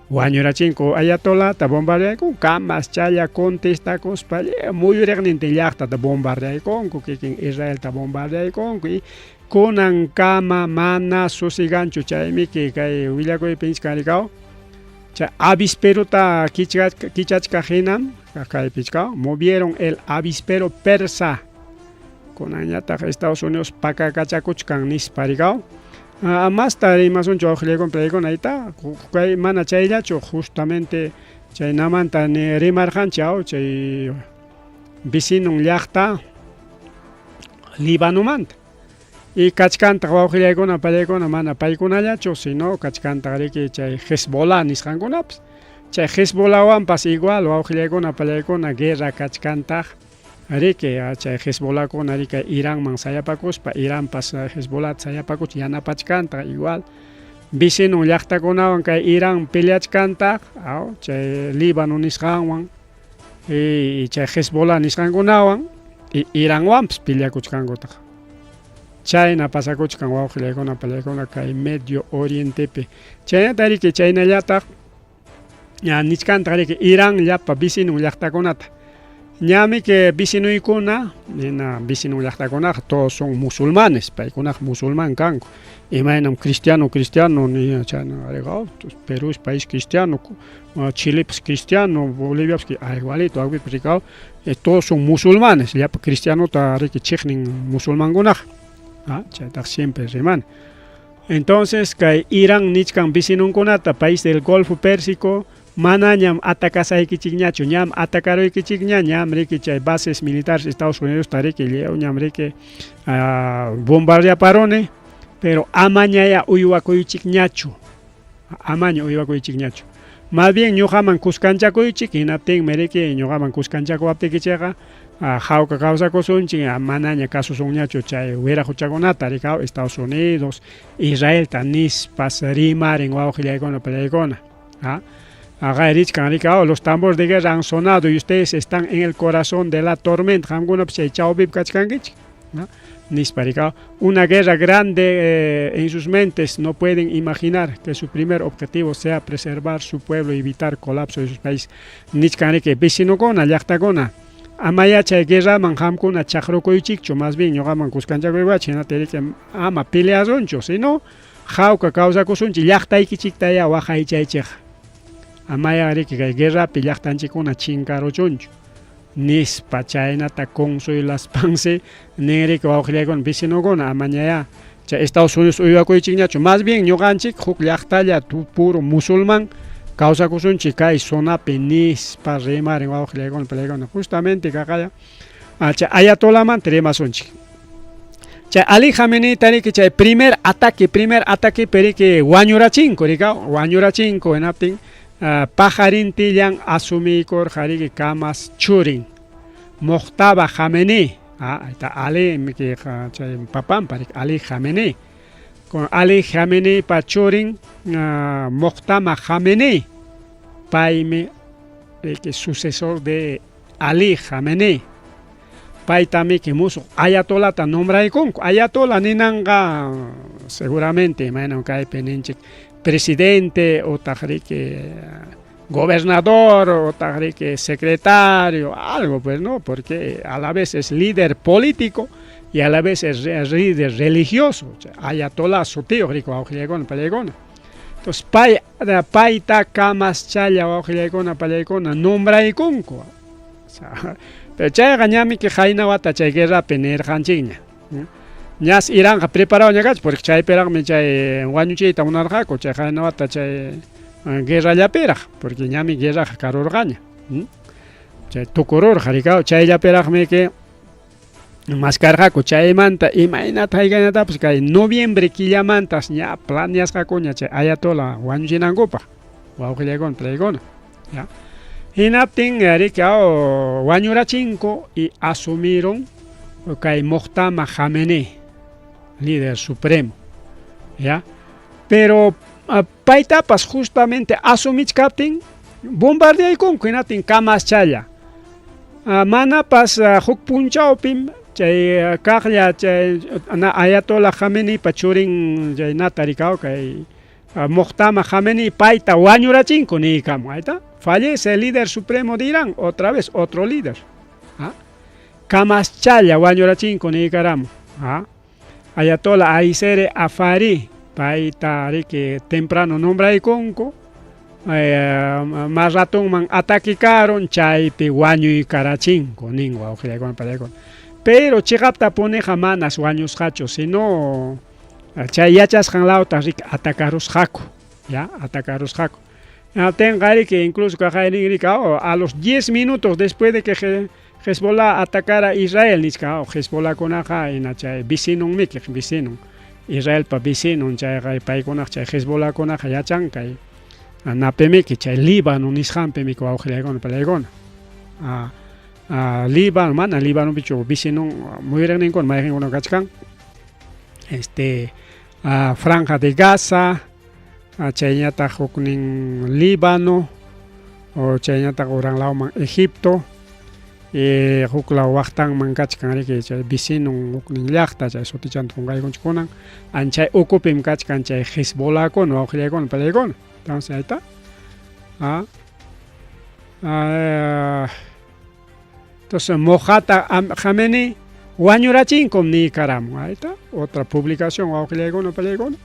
Wañurachinku ayatolata bombardeaykunku kamas challa contestakuspa muyuriqnintin llaqtata bombardeaykunku kikin Israelta bombardeaykunku y kunankama mana susiganchu chaymiki kay willakuypi nichkan rikaw chay avisperota kichachkaq hinam kaypi movieron el avispero persa kunanñataq Estados Unidos pakakachakuchkan nispa rikaw. Masta rimasunchu wawqillaykuna paykuna ayta kay mana chayllachu justamente chaynamanta ni rimarqanchik aw chay vecinon llaqta Libanomanta y kachkantaq wawqillaykuna pallaykuna mana paykunallachu sino kachkantaq riki chay Hezbollah nisqankunapas chay Hezbollawanpas igual wawqillaykuna pallaykuna guerra kachkantaq riki chay Hezbollakuna riki Iranman sayapakuspa Iranpas Hezbollata sayapakuspa yanapachkantaq igual vecinon llaqtakunawan kay Iran peleachkantaq aw chay Líbano nisqanwan y chay Hezbollah nisqankunawan y Iranwanpas peleakuchkankutaq. Chayna pasakuchkan wawqillaykuna pallaykuna kay Medio Orientepi. Chaynata riki chaynallataq ña nichkantaq riki Irán llapa vecinon llaqtakunata. Ñami que vecinoykuna, nina vecinon llaqtakunaqa todos son musulmanes, paykunaqa musulmán kanku. Imaynam cristiano cristiano ni chayna oh, Perú es país cristiano, Chilepas cristiano, Boliviapas igualito, akpipas rikaw, todos son musulmanes, llapa cristianota riki chiqnin musulmankunaqa. Ah, chaytaqa siempre rimani. Entonces kay Irán nichkan vecinonkunata, país del Golfo Pérsico, manañam atacasaykichikñachu, ñam atacaruykichikña, ñam riki chay bases militares Estados Unidos riki lliw ñam riki bombardeaparuni, pero amañaya uywakuychikñachu, amaña uywakuychikñachu. Más bien ñuqaman kuskanchakuychik, hinaptinmi riki ñuqaman kuskanchakuwaptikichikqa hawka kawsakusunchik, manaña kasusunñachu chay wiraquchakunata rikaw Estados Unidos, Israelta nispas rimarin wawqillaykuna pallaykuna. Richkan rikaw, los tambores de guerra han sonado y ustedes están en el corazón de la tormenta, qamkunapas chay chawpipi kachkankichik. Nispa rikaw, una guerra grande en sus mentes, no pueden imaginar que su primer objetivo sea preservar su pueblo y evitar colapso de sus países. Nichkan riki vecinokuna, llaqtakuna, amaya chay guerraman qamkuna chaqrukuychikchu, más bien ñuqaman kuskanchakuywachi, hinata riki ama peleasunchu, sino hawka kawsakusunchik, llaqtaykichiktaya waqaychaychik. Amaya riki kay guerrapi llaqtanchikkuna chinkaruchunchu. Nispa chaynata consuelaspansi nin riki wawqillaykuna vecinokuna amañaya chay Estados Unidos uywakuychikñachu, más bien ñuqanchik huk llaqtalla puro musulmán kawsakusunchik kay zonapi nispa rimarin wawqillaykuna pallaykuna. Justamente kaqaya chay ayatolamanta rimasunchik. Chay Ali Khamenei riki chay primer ataque riki wañurachinku rikaw, wañurachinku hinaptin paqarintillan asumiykurqa riki kamas churin Mojtaba Khamenei. Ahí Ali chay papanpa riki Ali Khamenei. Con Ali Khamenei pa churin Mojtaba Khamenei, paymi riki sucesor de Ali Khamenei. Paytami musuq ayatolata nombraykunku. Ayatola ninanqa seguramente imaynam kaypi ninchik presidente otaq riki gobernador otaq riki secretario, algo pues, ¿no? Porque a la vez es líder político y a la vez es líder religioso. Ayatollah sutiyuq riki wawqillaykuna pallaykuna. Entonces payta kamaschalla wawqillaykuna pallaykuna nombraykunku. Pero chayqa ñamiki qayna wata chay guerrapi nirqanchikña. Ñas Iranqa preparado ña kachkan, porque chaypiraqmi chay wañuchiyta munarqaku, chay qayna wata chay guerrallapiraq, porque ñami guerraqa karurqaña. Chay tukururqa rikaw, chayllapiraqmi que maskarqaku chaymanta imaynata haykaynatapas kay noviembre killamantas ña planeasqakuña chay ayatola wañuchinankupaq wawqillaykuna pallaykuna. Ya. Hinaptin riki wañurachinku y asumiron kay Mojtaba Khamenei, líder supremo. Ya. Pero paytapas justamente asumichkaptin bombardeaykunku hinaptin kamaschalla. Manapas huk punchawpim chay kaqlla chay ayatola Khameneipa churin chaynata rikaw kay Mojtaba Khamenei payta wañurachinku niykamun. Ahí está. Fallece el líder supremo de Irán, otra vez otro líder. Kamaschalla wañurachinku niykaramun. Ayatola Aizere Afari payta riki temprano nombraykunku, más ratonman ataquikaron chaypi wañuykarachinku nin wawqillaykuna pallaykuna. Pero chiqaptapuniqa manas wañusqachu, sino chay yachasqan lawta riki atacarusqaku, ya, atacarusqaku. Hinaptinqa riki incluso kaqaynin riki a los 10 minutos después de que Hezbollah atacara a Israel nichka, Hezbollahkunaqa hina chay vecinonmiki, vecinon, Israelpa vecinon chayqa paykunaqa chay Hezbollahkunaqa yachan kay napimiki chay Líbano nisqanpimiki wawqillaykuna pallaykuna. Líbano, mana Líbanopichu vecinon muyuriqninkuna mayqinkuna kachkan. Franja de Gaza, chayñataq huknin Líbano, o chayñataq uran lawman Egipto. Huklaw waqtanman kachkan riki chay vecinon huknin llaqta chay sutichanta qunqaykunchik kunan anchay ukupim kachkan chay Hezbolahkuna wawqillaykuna palaykuna. Entonces ahí está. Ah. Ah, entonces Mojata Khamenei wañurachinkum niykaramun. Ahí está. Otra publicación wawqillaykuna palaykuna.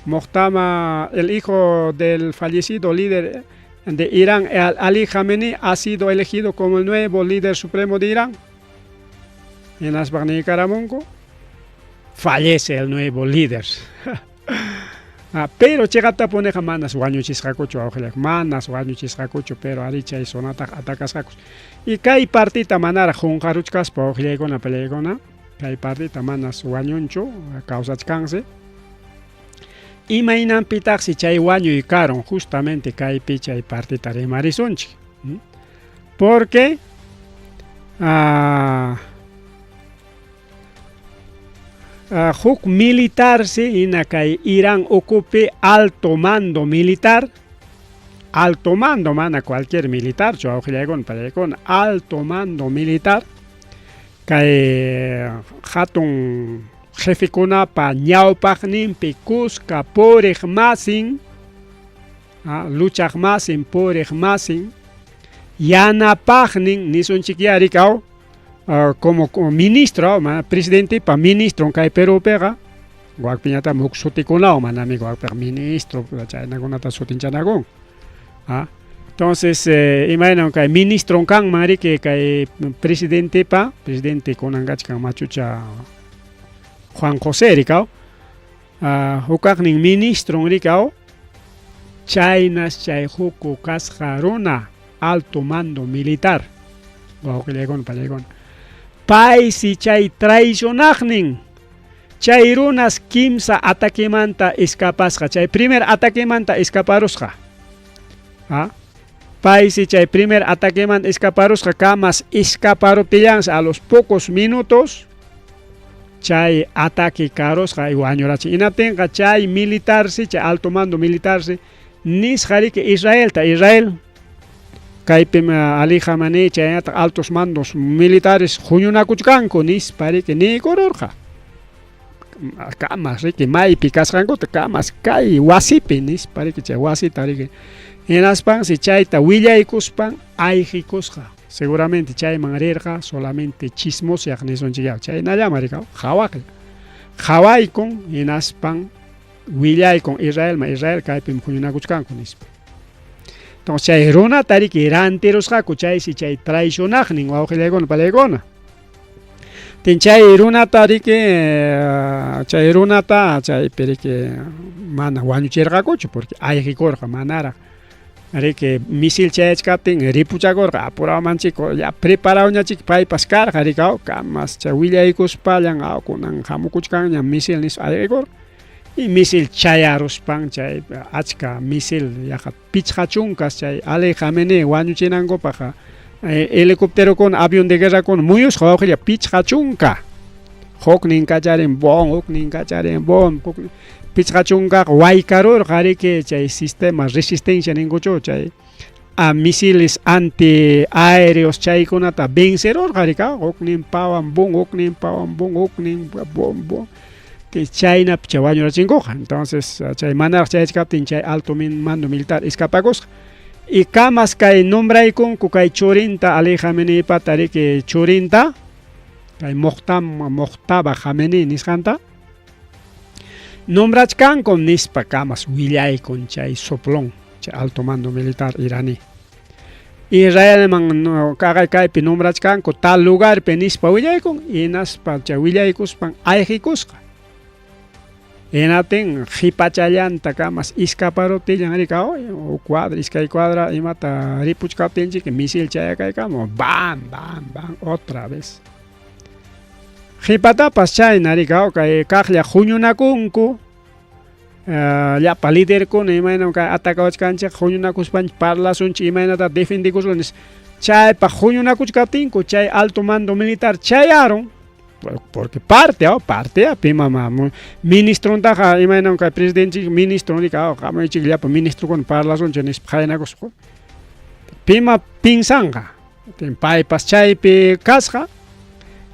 Mojtaba, el hijo del fallecido líder de Irán, Ali Khamenei, ha sido elegido como el nuevo líder supremo de Irán. Hinaspa niykaramunku fallece el nuevo líder. Ah, pero chiqaptapuniqa manas wañuchisqakuchu wawqillak, manas wañuchisqakuchu, pero ari chay zonataqa atakasqakus. Y kay partita manaraq qunqaruchkaspa wawqillaykuna pallaykuna, kay partita manas wañunchu, kawsachkansi. Imaynanpitaqsi chay wañuy karun justamente kaypi chay partita rimarisunchik. Porque huk militarsi hina kay Irán ukupi alto mando militar, alto mando mana cualquier militarchu wawqillaykuna pallaykuna, alto mando militar kay hatun jefekunapa ñawpaqninpi kuska puriq masin, luchaq masin, puriq masin, yanapaqnin nisunchikyá rikaw, como ministro, presidentepa ministron kay Perúpiqa, wakpiñataqmi huk sutikunawan manami wakpiqa ministro chaynakunata sutinchanakun. Entonces, imaynam kay ministron kanman riki kay presidentepa, presidente kunan kachkan machucha Juan José rikaw, hukaqnin ministron rikaw, chaynas chay huku kasqa runa alto mando militar, wawqillaykuna pallaykuna. Paysi chay traicionaqnin, chay runas kimsa ataquemanta escapasqa, chay primer ataquemanta escaparusqa. Paysi chay primer ataquemanta escaparusqa, kamas escaparuptillansi a los pocos minutos chay ataque karusqa y wañurachin. Hinaptinqa chay militarsi, chay alto mando militarsi nisqa riki Israelta, Israel kaypim Ali Khamenei chaynataq altos mandos militares huñunakuchkanku nispa riki niykururqa. Kamas riki maypi kasqankuta, kamas kay wasipi nispa riki chay wasita riki. Hinaspansi chayta willaykuspan ayqikusqa. Seguramente chayman rirqa solamente chismoseaq nisunchikyá, chaynallaman rikaw, qhawaqlla. Qhawaykun hinaspan willaykun Israelman, Israel kaypim huñunakuchkanku nispa. Entonces chay runata riki rantirusqaku, chaysi chay traicionaqnin wawqillaykuna palaykuna. Tin chay runata riki, chay runata chaypi riki mana wañuchirqakuchu porque ayqikurqa manaraq riki misil chayachkaptin ripuchakurqa apurawmanchik ya preparawñachik paypas karqa rikaw kamas chay willaykuspallan kunan hamukuchkanña misil nispa ayqikurqa. Y misil chayaruspan chay achka misil yaqa pichqa chunkas chay Ali Khamenei wañuchinankupaq helicópterokuna avión de guerrakuna muyusqa wawqilla pichqa chunka. Huknin kacharin bom, huknin kacharin bom, pichqa chunkaqa waykarurqa riki chay sistema resistencia ninkuchu chay misiles antiaéreos chaykunata vencerurqa rika, huknin pawan bom, huknin pawan bom, huknin bom bom. Chaynapi chay wañurachinkuqa. Entonces chay manaraq chayachkaptin chay alto mando militar escapakusqa. Y kamas kay nombraykunku kay churinta Ali Khameneipata riki churinta kay Mojtaba Khamenei nisqanta nombrachkankum nispa kamas willaykun chay soplón, chay alto mando militar iraní. Israelman kaqay kaypi nombrachkanku tal lugarpi nispa willaykun, hinaspa chay willaykuspan ayqikusqa. Hinaptin qhipachallanta kamas escaparuptillan rikaw, cuadra, iskay cuadra imata ripuchkaptinchik misil chayakaykamun, bam, bam, bam, otra vez. Qhipatapas chayna rikaw kay kaqlla huñunakunku, llapa liderkuna imaynam kay atacawachkanchik huñunakuspanchik parlasunchik imaynata defendikusun nispa. Chaypaq huñunakuchkaptinku chay alto mando militar chayarun, porque parte, parte pima ministrontaqa imaynam kay presidenchik ministro rika hamuychik llapa ministrokuna parlasunchik nispa qaynakuspa. Pima pinsanqa. Paypas chaypi kasqa.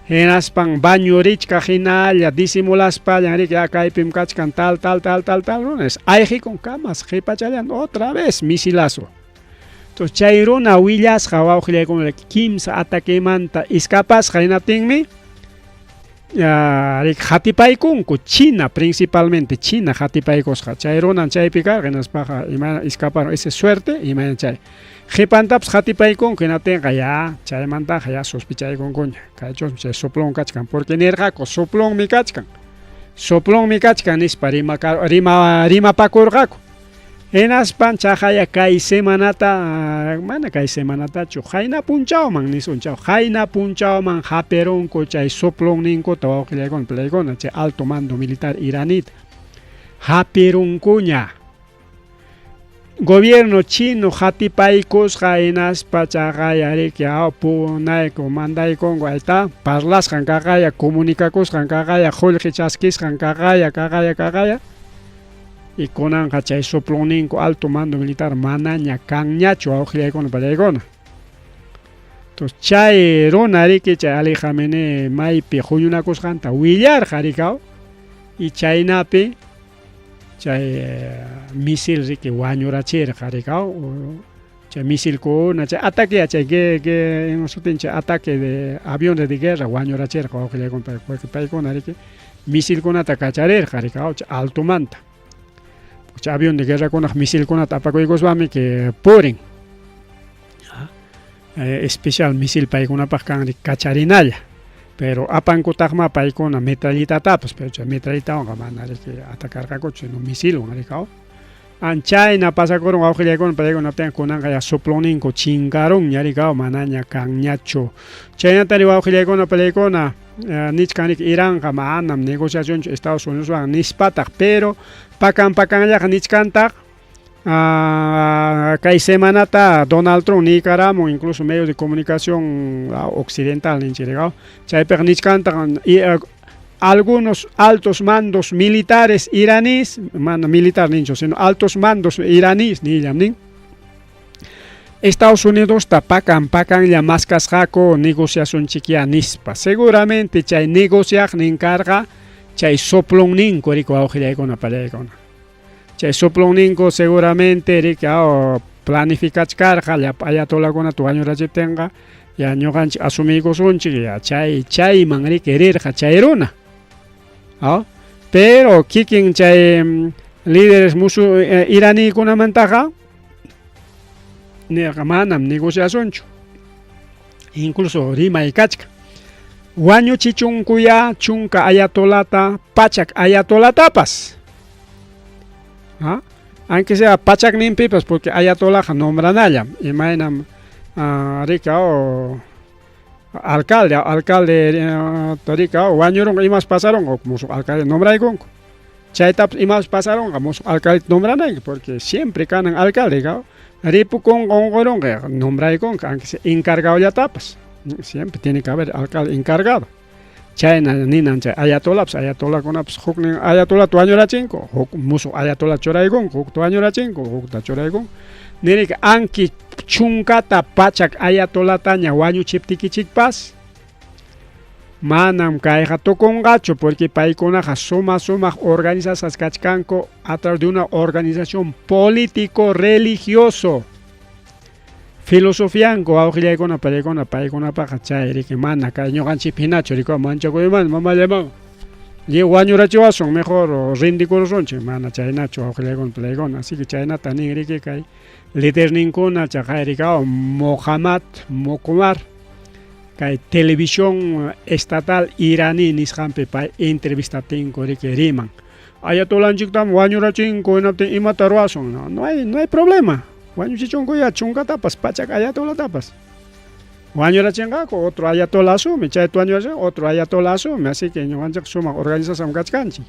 Hinaspan baño richkaq hinalla disimulaspallan riki kaypim kachkan tal tal tal tal tal runa ayqikun kamas qhipachallan otra vez misilazo. Entonces chay runa willasqa wawqillaykuna kimsa ataquemanta escapasqa hinaptinmi riki qatipaykunku China principalmente China qatipaykusqa chay runan chaypi karqa hinaspaqa imayna escaparon ese suerte imayna chay Qhipantapas qatipaykunku hinaptinqa ya chaymantaqa ya sospechaykunkuña kaychusmi chay soplón kachkan porque nirqaku soplonmi kachkan soplonmi kachkan nispa rima rima rimapakurqaku hinaspan chaqaya kay semanata mana kay semanatachu qayna punchawman nisunchaw qayna punchawman hapirunku chay soplonninkuta wawqillaykuna palaykuna chay alto mando militar iranita hapirunkuña. Gobierno chino qatipaykusqa hinaspa chaqaya riki punayku mandaykunku ayta parlasqan kaqaya comunicakusqan kaqaya qullqi chaskisqan kaqaya kaqaya kaqaya y kunanqa chay soplonninku alto mando militar manaña kanñachu wawqillaykuna pallaykuna. Entonces chay runa riki chay Ali Khamenei maypi huñunakusqanta willarqa rikaw y chaynapi chay misil riki wañurachirqa rikaw chay misilkuna chay ataque chay que que ima sutin chay ataque de aviones de guerra wañurachirqa wawqillaykuna porque paykuna riki misilkunata kacharirqa rikaw chay altomanta chay avión de guerrakunaq misilkunata apakuykuspanmi que purin especial misil paykunapaq kan kacharinalla pero apankutaqma paykuna metrallitatapas pero chay metrallitawanqa mana riki atacarqakuchu sino misilwan rikaw anchayna pasakurun wawqillaykuna paykunaptin kunanqa ya soplonninku chinkarunña rikaw manaña kanñachu chaynatari wawqillaykuna palaykuna nichkan riki Iranqa manam negociacionchu Estados Unidoswan nispataq pero pakan pakanllaqa nichkantaq kay semanata Donald Trump niykaramun incluso medios de comunicación occidental ninchik chaypiqa nichkantaq algunos altos mandos militares iraníes mana militar ninchu sino altos mandos iraníes nillam nin Estados Unidosta pakan pakanlla maskasqaku negociacionchikya nispa seguramente chay negociaqnin karqa chay soplonninku riki wawqillaykuna pallaykuna chay soplonninku seguramente riki planificachkarqa llapa ayatolakunata wañurachiptinqa ya ñuqanchik asumiykusunchik ya chay chayman riki rirqa chay runa pero kikin chay líderes musu iranikunamantaqa nirqa manam negociacionchu incluso rimay kachkan wañuchichunkuya chunka ayatolata pachak ayatolatapas aunque sea pachakninpipas porque ayatolaqa nombranallam imaynam riki alcalde alcalde riki wañurunqa imas pasarunqa musuq alcalde nombraykunku chaytapas imas pasarunqa musuq alcalde nombranayki porque siempre kanan alcalde ripukunqa unqurunqa nombraykunqa aunque sea encargadollatapas siempre tiene que haber alcalde encargado chayna ninan chay ayatolapas ayatolakunapas huknin ayatolata wañurachinku huk musuq ayatola churaykunku hukta wañurachinku hukta churaykunku niriki anki chunkata pachak ayatolataña wañuchiptikichikpas manam kayqa tukunqachu porque paykunaqa suma sumaq organizasqas kachkanku a través de una organización político religioso filosofianku wawqillaykuna pallaykuna paykunapaqa chay riki mana kay ñuqanchikpi hinachu riki manchakuymanta mamallaman lliw wañurachiwasun mejor rindikurusunchik mana chaynachu wawqillaykuna palaykuna así que chaynata nin riki kay liderninkuna chaqay rikaw Mohammad Mokhbar kay televisión estatal iraní nisqanpi pay entrevistaptinku riki riman ayatolanchiktam wañurachinku hinaptin imata ruwasun no, no hay no hay problema wañuchichunku ya chunkatapas pachak ayatolatapas wañurachinqaku otro ayatola asume chayta wañurachin otro ayatola asume así que ñuqanchik sumaq organización kachkanchik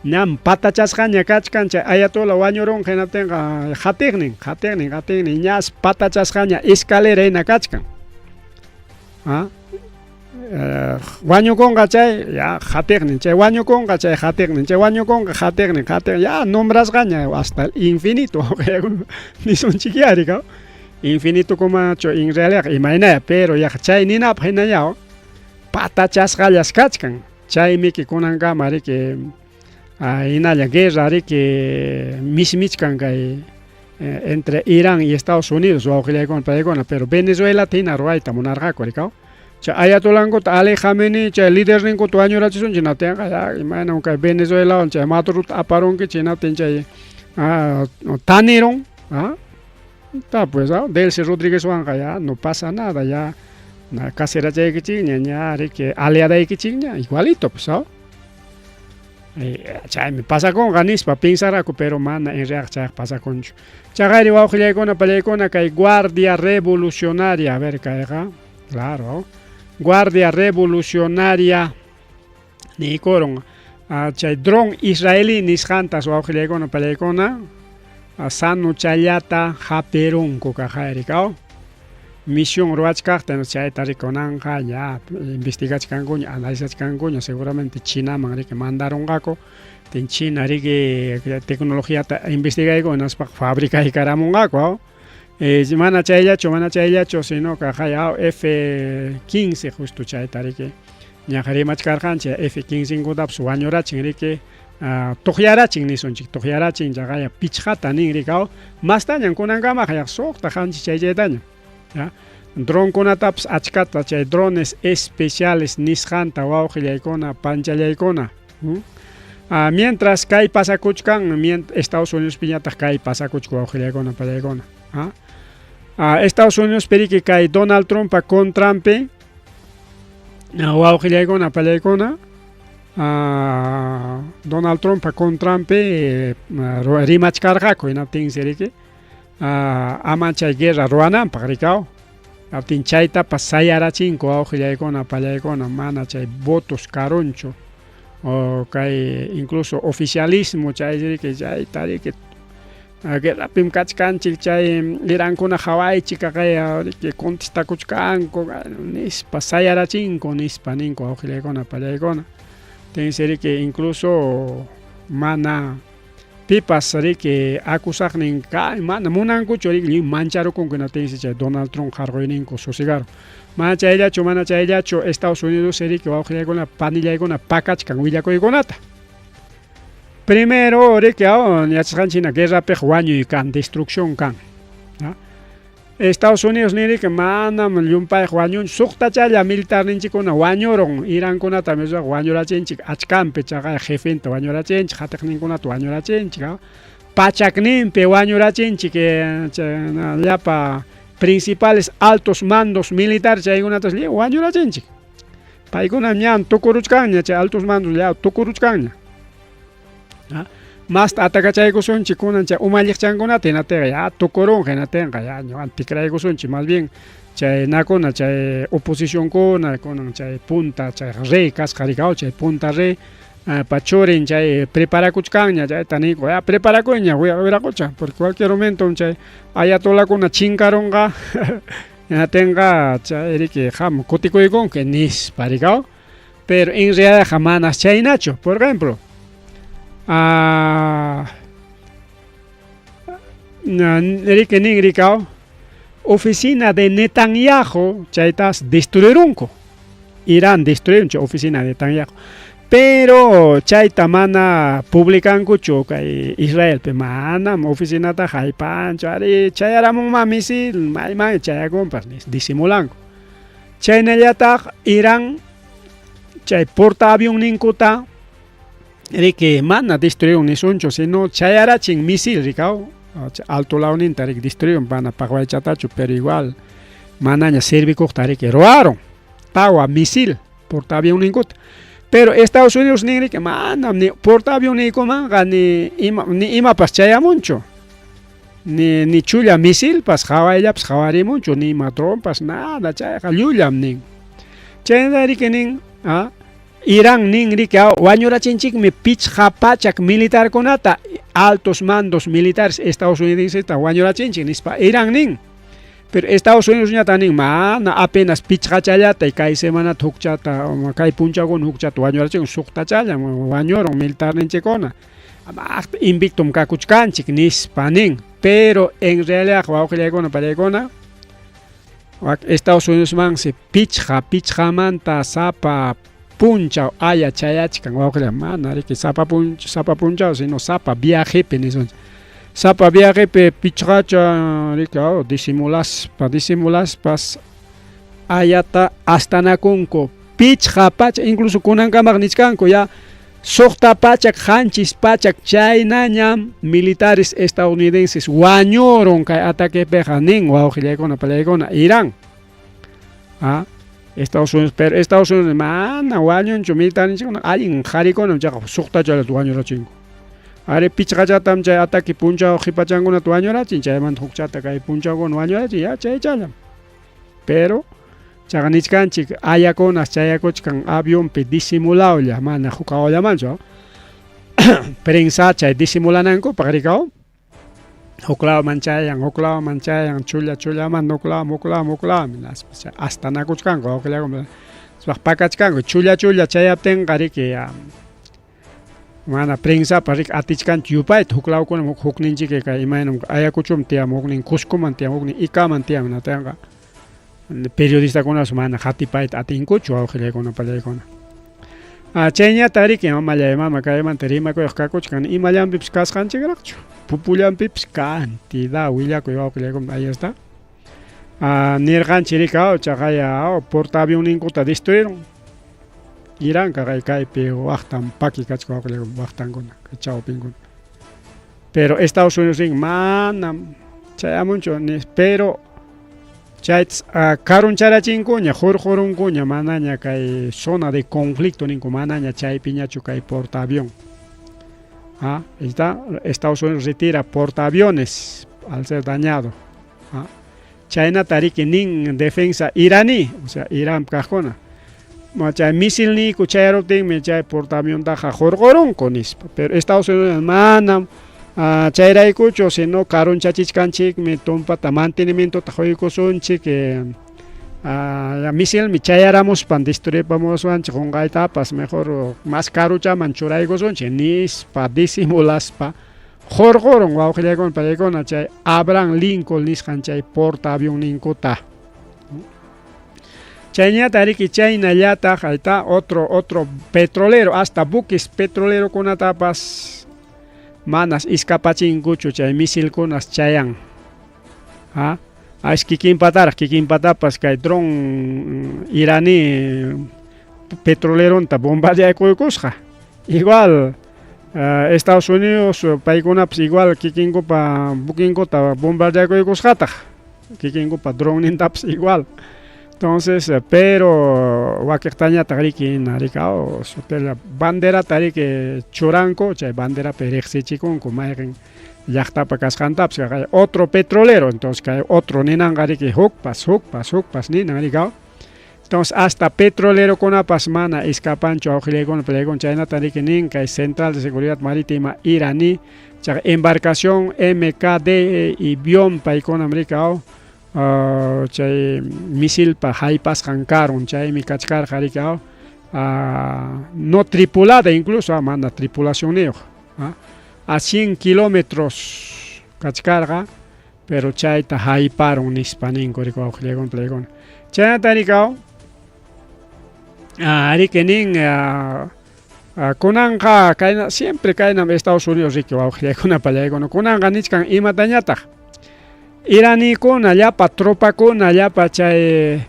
ñam patachasqaña kachkan chay ayatola wañurunqa hinaptinqa qatiqnin qatiqnin qatiqnin ñas patachasqaña escalera hina kachkan wañukunqa chay ya qatiqnin chay wañukunqa chay qatiqnin chay wañukunqa qatiqnin qatiqnin ya nombrasqaña hasta el infinito nisunchikyari. Infinitukumachu en realidad imaynaya, pero yaqa chay ninapaq hinaña patachasqallas kachkan. Chaymiki kunankama riki hinalla guerra riki mismichkan kay entre Irán y Estados Unidos wawqillaykuna paykuna, pero Venezuelata hina ruwayta munarqaku rikaw. Chay ayatolankuta Ali Khamenei chay liderninkuta wañurachisunchik hinaptinqa ya imaynam kay Venezuelawan chay Madurota aparunkichik hinaptin chay tanirun ta pues Delcy Rodríguezwanqa ya no pasa nada ya casirachaykichikña ña riki aliadaykichikña igualito pues chaymi pasakunqa nispa pensaraku pero mana en realidad chayqa pasakunchu. Chaqayri wawqillaykuna pallaykuna kay Guardia Revolucionaria, a ver kayqa, claro, Guardia Revolucionaria niykurun chay dron israelí nisqantas wawqillaykuna pallaykuna sanuchallata hapirunku kaqayri kaw. Misión ruwachkaqta chayta rikunanqa ya investigachkankuña analizachkankuña seguramente Chinaman riki mandarunqaku tin China riki tecnologiata investigayku hinaspa fabricaycaramunqaku mana chayllachu sino kaqay F-15 justo chayta riki ñaqa rimachkarqanchik F-15 nkutapas wañurachin riki tuqyarachin nisunchik tuqyarachin chaqaya pichqata nin rikaw mastañan kunankamaqa yaqa suqta qanchis chay chaytaña ya dronkunatapas achkata chay drones especiales nisqanta wawqillaykuna panchallaykuna mientras kay pasakuchkan Estados Unidos piñataq kay pasakuchkan wawqillaykuna pallaykuna Estados Unidos riki kay Donald Trumpa contranpi wawqillaykuna pallaykuna Donald Trumpa contranpi rimachkarqaku hinaptinsi riki ama chay guerra ruwananpaq rikaw hinaptin chaytapas sayarachinku wawqillaykuna pallaykuna mana chay votos karunchu o kay incluso oficialismo chay riki chayta riki guerrapim kachkanchik chay Irankuna hawaychik kaqay riki contestakuchkanku nispa sayarachinku nispa ninku wawqillaykuna pallaykuna tinsi riki incluso mana pipas riki acusaqnin mana munankuchu riki lliw mancharukunku hinaptinsi chay Donald Trump qarquyninku susigaron mana chayllachu Estados Unidos riki wawqillaykuna panillaykuna pakachkan willakuykunata. Primero riki yachasqanchik hina guerrapiqa wañuy kan destrucción kan. Estados Unidos niriki manam llumpayqa wañunchu suqtachalla militarninchikkuna wañurun Irankunata wañurachinchik achkanpi chaqay jefenta wañurachinchik qatiqninkunata wañurachinchik pachakninpi wañurachinchik llapa principales altos mandos militares chaykunatas lliw wañurachinchik paykuna ñan tukuruchkanña chay altos mandos llaw tukuruchkanña masta atacachaykusunchik kunan chay umalliqchankunata hinaptinqa ya tukurunqa hinaptinqa ya ñuqan tikraykusunchik más bien chay nakuna chay oposicionkuna kunan chay punta chay rey kasqa rikaw chay punta rey pachurin chay preparakuchkanña chayta niyku ya preparakuyña wiraqucha porque cualquier momento chay ayatolakuna chinkarunqa hinaptinqa chay riki qam kutikuykunki nispa rikaw pero en realidad manas chaynachu. Por ejemplo riki nin rikaw oficina de Netanyahu chaytas destruirunku Irán destruirun chay oficina de Netanyahu pero chayta mana publicankuchu kay Israelpi manam oficinata haypanchu ari chayaramunman misil mayman chayakunpas disimulanku chaynallataq Irán chay portaavionninkuta riki mana destruirun nisunchu sino chayarachin misil rikaw alto lawninta riki destruirun mana paqwaychatachu pero igual manaña servikuqta riki ruwarun tawa misil portaavionninkuta pero Estados Unidos nin riki manam ni portaavionninkumanqa ni imapas chayamunchu ni chulla misilpas hawayllapas hawarimunchu ni ima trompas nada chayqa llullam nin chayna riki nin Irán nin riki wañurachinchikmi pichqa pachak militarkunata altos mandos militares Estados Unidos wañurachinchik nispa Irán nin pero Estados Unidos ñata nin mana apenas pichqachallata kay semanata hukchata kay punchawkuna hukchata wañurachin suqtachalla wañurun militarninchikkuna invictum kakuchkanchik nispa nin. Pero en realidad wawqillaykuna pallaykuna Estados Unidosmansi pichqa pichqamanta sapa punchaw aya chayachkan wawqilla mana riki sapa punchaw sapa punchaw sino sapa viajepi nisunchik sapa viajepi pichqacha riki oh, disimulaspa disimulaspas ayata astanakunku 500 incluso kunankamaq nichkanku ya 600 700 chaynañam militares estadounidenses wañurun kay ataquepiqa nin wawqillaykuna pallaykuna Irán. Ah, Estados Unidos, pero Estados Unidos mana wañunchu militarninchikkuna allin qharikunam chayqa suqtachalata wañurachinku. Ari pichqachatam chay ataque punchaw qhipachankunata wañurachin, chaymanta hukchata kay punchawkuna wañurachin, ya chaychallam. Pero chaqa nichkanchik ayakunas chayakuchkan avionpi disimulawlla, mana huk hawallamanchu. Prensa chay disimulanankupaq rikaw huklawman chayan, huklawman chayan, chulla chullaman huklawman huklawman huklawman hinaspa astanakuchkanku wawqillakuna pakachkanku chulla chulla chayaptinqa riki ya mana prensapa riki atichkanchu yupayta huklawkunam huk hukninchik kay imaynam Ayacuchoman tiyan huknin Cuscoman tiyan huknin Icaman tiyan natinqa periodistakunas mana qatipayta atinkuchu wawqillaykuna pallaykuna. Ah, chayñata riki mamallay mama kaymanta rimakuyaq kakuchkan imallanpipas kasqanchikraqchu pupullanpipas cantidad willakuy wawqillaykuna ahí está. Ah, nirqanchik riki chaqaya portaavionninkuta destruyeron Irán kay kaypi waqtan paki kachkan wawqillaykuna waqtankuna chawpinkuna. Pero Estados Unidos rin manam chayamunchu pero chay karuncharachinkuña hurqurunkuña manaña kay zona de conflicto ninku manaña chaypiñachu kay portaavión. Ah, está Estados Unidos retira portaaviones al ser dañado. Ah, chaynata riki nin defensa iraní, o sea, Irán kaqkuna. Chay misilniyku chayaruptinmi chay portaaviontaqa hurqurunku nispa. Pero Estados Unidos manam chayraykuchu sino karunchachichkanchikmi tumpata mantenimientota quykusunchik misilmi chayaramuspan destruipamuwanchik qunqaytapas mejor mas karuchaman churaykusunchik nispa disimulaspa hurqurun wawqillaykuna pallaykuna chay Abraham Lincoln nisqan chay portaavionninkuta. Chayñata riki chaynallataq ahí otro otro petrolero hasta buques petrolerokunatapas manas iskapachinkuchu chay misilkunas chayan. Ah, as kikinpataraq kikinpatapas kay dron iraní petroleronta bombardeaykuykusqa. Igual Estados Unidos paykunapas igual kikinkupa buquinkuta bombardeaykuykusqataq kikinkupa dronnintapas igual. Entonces, pero wakiqtañataq riki rikaw sutilla banderata riki churanku chay banderapi riqsichikunku mayqin llaqtapa kasqantapas otro petrolero entonces kay otro ninanqa riki hukpas hukpas hukpas ninan rikaw. Entonces hasta petrolerokunapas mana escapanchu wawqillaykuna pallaykuna chaynata riki nin kay Central de Seguridad Marítima iraní chay embarcación MKD y Bion paykunam rikaw chay misilpa haypasqan karun chaymi kachkarqa riki no tripulada incluso mana tripulacionniyuq a 100 kilómetros kachkarqa pero chayta hayparun nispa ninku riki wawqillaykuna pallaykuna chaynata rikaw riki nin kunanqa kayna siempre kaynam Estados Unidos riki wawqillaykuna pallaykuna kunanqa nichkan imatañataq iranikuna llapa tropakuna llapa chay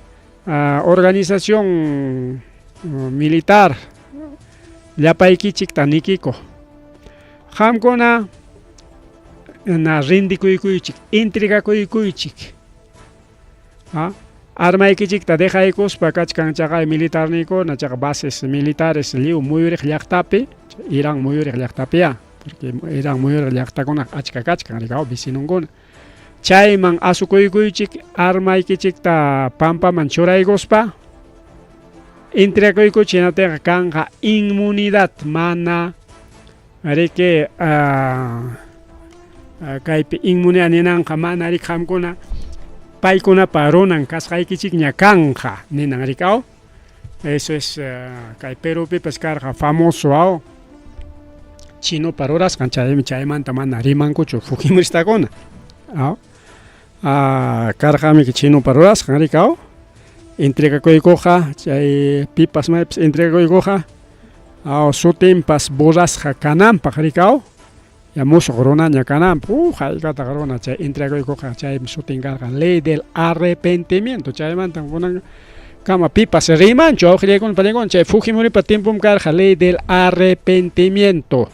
organización militar llapaykichikta nikiku qamkuna na rindikuykuychik entregakuychik armaykichikta dejaykuspa kachkan chaqay militarniykuna chaqa bases militares lliw muyuriq llaqtapi Irán muyuriq llaqtapiya porque Irán muyuriq llaqtakuna achka kachkan rikaw vecinonkuna chayman asukuykuychik armaykichikta pampaman churaykuspa entregakuykuchik hinaptinqa kanqa inmunidad mana riki kaypi inmunidad ninanqa mana riki qamkuna paykunapa runan kasqaykichikña kanqa ninan rikaw. Eso es kay Perupipas karqa famoso aw chinopa rurasqan chaymi chaymanta mana rimankuchu fujimoristakuna. Aw. Ah, karqamiki chinopa rurasqan riki aw. Entregakuykuqqa chay pipas maypas entregakuykuqqa aw sutinpas borrasqa kananpaq riki aw. Ya musuq runaña kananpaq, haykataq runa chay entregakuykuqqa chaymi sutin karqa ley del arrepentimiento. Chaymantam kunan kama pipas rimanchu awqillaykuna pallaykuna chay Fujimoripa tiempom karqa ley del arrepentimiento.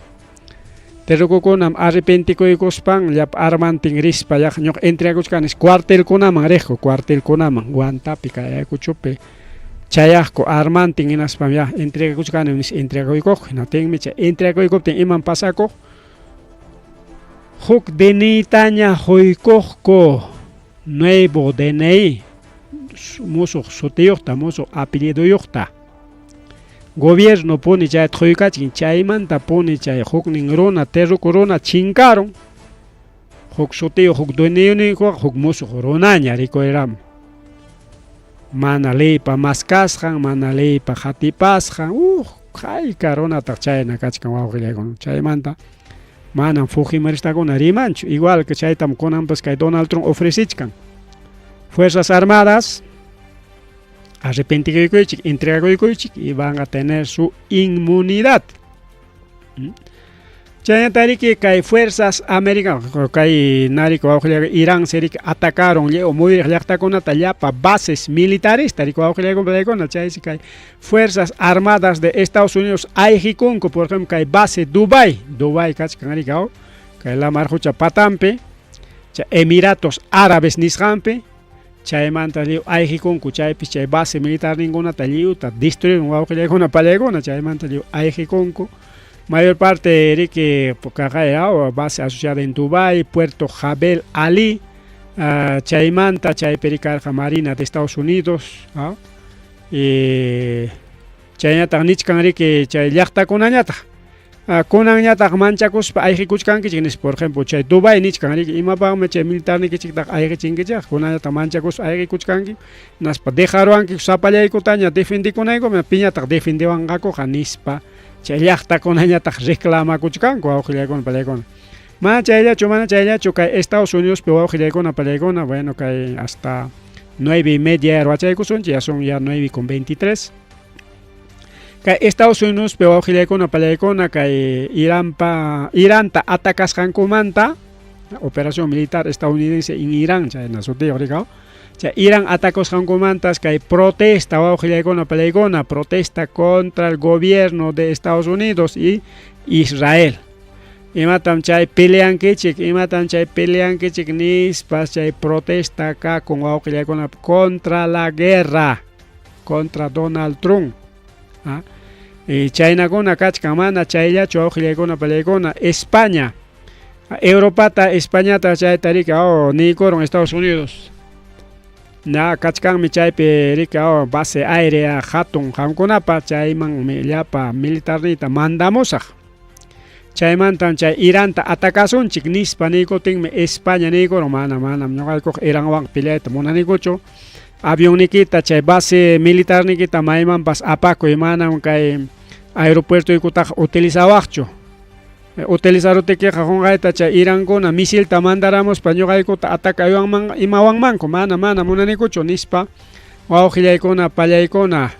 Terrukukunam arrepentikuykuspan llapa armantin rispa yaq ñuqa entregakuchkani cuartelkunaman riqku cuartelkunaman Huantapi kay Ayacuchopi chayaqku armantin hinaspam ya entregakuchkani nispa entregakuykuqku hinaptinmi chay entregakuykuptin imam pasakuq huk DNItaña quykuqku nuevo DNI musuq sutiyuqta musuq apelliduyuqta. Gobierno puni chayta quykachin chaymanta puni chay huknin runa terruku runa chinkarun huk sutiyuq huk dueñoniykuqa huk musuq runaña rikuriramun mana leypa maskasqan mana leypa qatipasqan uj hayka runataq chayna kachkan wawqillaykuna chaymanta manam fujimoristakuna rimanchu igual que chaytam kunanpas kay Donald Trump ofrecichkan Fuerzas Armadas arrepentikuychik, entregakuychik y van a tener su inmunidad. ¿Mm? Chaynatariki kay fuerzas americanas, kay nariko wawqillaqa Irán seriki atacaron lliw muyuriq llaqtakunata llapa bases militares tariko wawqillaykuna chaysi kay fuerzas armadas de Estados Unidos ayqikunku, por ejemplo kay base Dubai, Dubai kachkan riki kay lamar qucha patampi, chay Emiratos Árabes nisqanpi. Chaymanta lliw ayqikunku chaypis chay base militarninkunata lliwta destruyeron wawqillaykuna pallaykuna chaymanta lliw ayqikunku. Mayor parte riki kaqay base asociada en Dubai, Puerto Jabel Ali, chaymanta chaypi rikarqa Marina de Estados Unidos, y chayñataq nichkan riki chay llaqtakunañataq kunanñataq manchakuspa ayqikuchkankichik nispa, por ejemplo chay Dubai nichkan riki imapaqmi chay militarnikichiktaq ayqichinkichik kunanñataq manchakuspa ayqikuchkanki hinaspa dejaruwankiku sapallaykutaña defendikunaykuman piñataq defendiwanqakuqa nispa chay llaqtakunañataq reclamakuchkanku wawqillaykuna pallaykuna. Mana chayllachu, mana chayllachu kay Estados Unidospi wawqillaykuna pallaykuna, bueno kay hasta 9:30 ruwachaykusunchik, ya son ya 9:23. Kay Estados Unidospi wawqillaykuna pallaykuna kay Iranpa Iranta atacasqankumanta operación militar estadounidense en Irán chayna sutiyuq rikaw chay Irán atacusqankumantas kay protesta wawqillaykuna pallaykuna protesta contra el gobierno de Estados Unidos y Israel. Imatam chay peleankichik, imatam chay peleankichik nispas chay protesta kakun wawqillaykuna contra la guerra, contra Donald Trump. ¿Ah? Y chaynakuna kachkan mana chayllachu wawqillaykuna pallaykuna España Europata Españata chayta riki oh, niykurun Estados Unidos na kachkanmi chaypi riki oh, base aérea hatun qamkunapa chaymanmi llapa militarniyta mandamusaq chaymantam chay Iranta atakasunchik nispa niykutinmi España niykurun mana manam ñuqaykuqa Iranwan peleayta munanikuchu avionnikita chay base militarnikita maymanpas apakuy manam kay aeropuertoykutaqa utilizawaqchu utilizarutikiqa qunqayta chay Irankuna misilta mandaramuspa ñuqaykuta atacaywanman imawanmanku mana mana munanikuchu nispa wawqillaykuna pallaykuna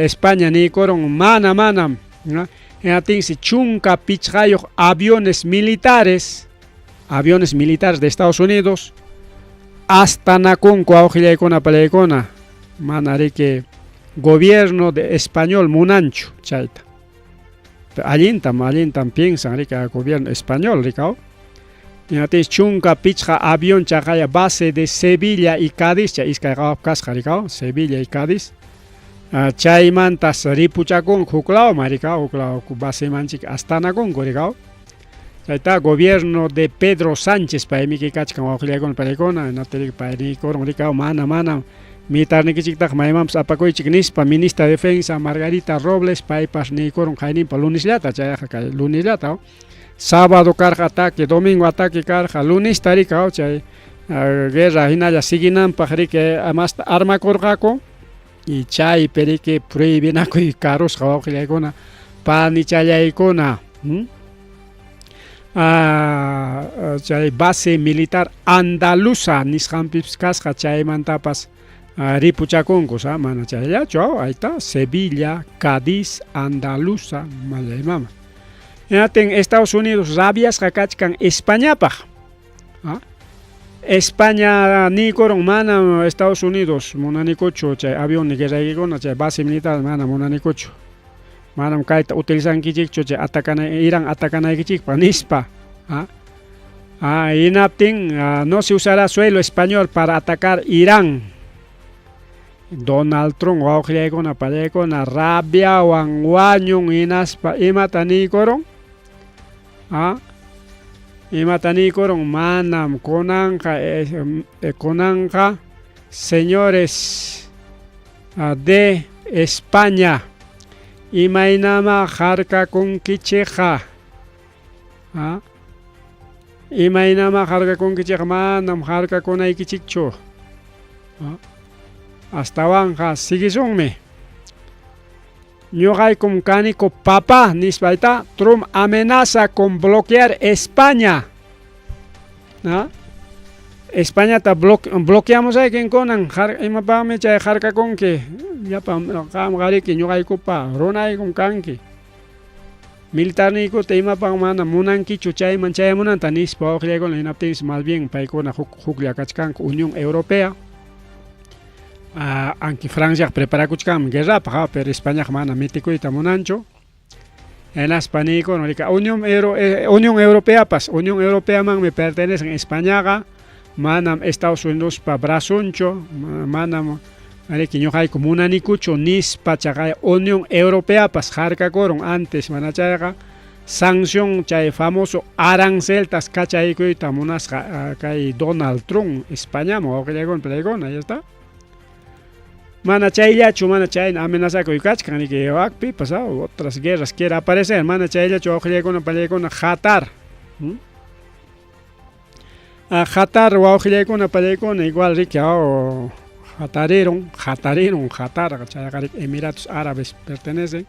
España niykurun mana manam hinaptinsi 15 aviones militares de Estados Unidos hasta nakunku wawqillaykuna pallaykuna mana riki gobierno de español munanchu chayta. Allintam allintam piensan riki gobierno español rikaw. Hinaptinsi 15 avión chaqaya base de Sevilla y Cádiz chay iskay qawap kasqa rikaw Sevilla y Cádiz chaymantas ripuchakunku huklawman rikaw huklaw basemanchik astanakunku rikaw. Chayta gobierno de Pedro Sánchez paymiki kachkan wawqillaykuna pallaykuna hinaptin pay niykurun rikaw mana mana militarnikichiktaq maymanpas apakuychik nispa ministra de defensa Margarita Robles paypas niykurun qayninpa lunesllata chayqa kay lunesllata sábado karqa ataque domingo ataque karqa lunesta rikaw chay guerra hinalla siguinanpaq riki masta armakurqaku y chaypi riki prohibinakuy karusqa wawqillaykuna panichallaykuna. chay base militar andaluza nisqanpipas kasqa chaymantapas ripuchakunkus mana chayllachu ahí está Sevilla, Cadiz, Andaluza, mallaymama. Hinaptin Estados Unidos rabiasqa kachkan Españapaq. España niykurun manam Estados Unidos munanikuchu chay avión guerraykikuna chay base militar mana munanikuchu. Manam kayta utilizankichikchu chay atakana Irán atakanaykichikpaq nispa. Hinaptin no se usará suelo español para atacar Irán. Donald Trump wawqillaykuna pallaykuna rabiawan wañun hinaspa imata niykurun? Imata niykurun? Manam kunanqa kunanqa señores de España imaynama harkakunkichikqa imaynama harkakunkichikqa manam harkakunaykichikchu. Astawanqa siguisunmi. Ñuqaykum kaniku papá nispa ahí Trump amenaza con bloquear España. Españata bloqueamos kunan imapaqmi chay harkakunki llapan qamqariki ñuqaykupa runaykum kanki. Militarniykuta imapaq mana munankichu chayman chayamunanta nispa wawqillaykuna hinaptinsi más bien paykuna huklla kachkanku Unión Europea. Aunque Francia preparakuchkanmi guerrapaq pero Españaqa mana metikuyta munanchu. Hinaspa niykuna Unión Unión Europeapas Unión Europeamanmi pertenecen Españaqa manam Estados Unidospa brazonchu manam ariki ñuqayku munanikuchu nispa chaqay Unión Europeapas harkakurun antes mana chayqa sanción chay famoso aranceltas kachaykuyta munasqa kay Donald Trump Españaman wawqillaykuna pallaykuna ahí está. Mana chayllachu mana chayna amenazakuy kachkan riki pipas otras guerras quiere aparecer mana chayllachu wawqillaykuna pallaykuna Qatar. Qatar wawqillaykuna pallaykuna igual riki hatarirun hatarirun Qatar chayqa riki Emiratos Árabes pertenecen.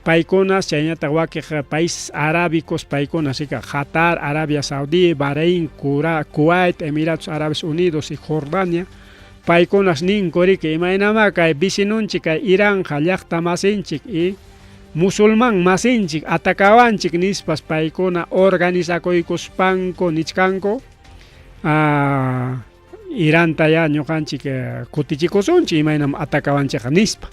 Paykunas chaynataq wakiq países arábicos paykunas rika Qatar, Arabia Saudí, Bahrein, Kuwait, Emiratos Árabes Unidos y Jordania paykunas ninku riki imaynama kay vecinonchik kay Iranja llaqta masinchik y musulmán masinchik atakawanchik nispas paykuna organizakuykuspanku nichkanku Iranta ya ñuqanchik kutichikusunchik imaynam atakawanchikqa nispa.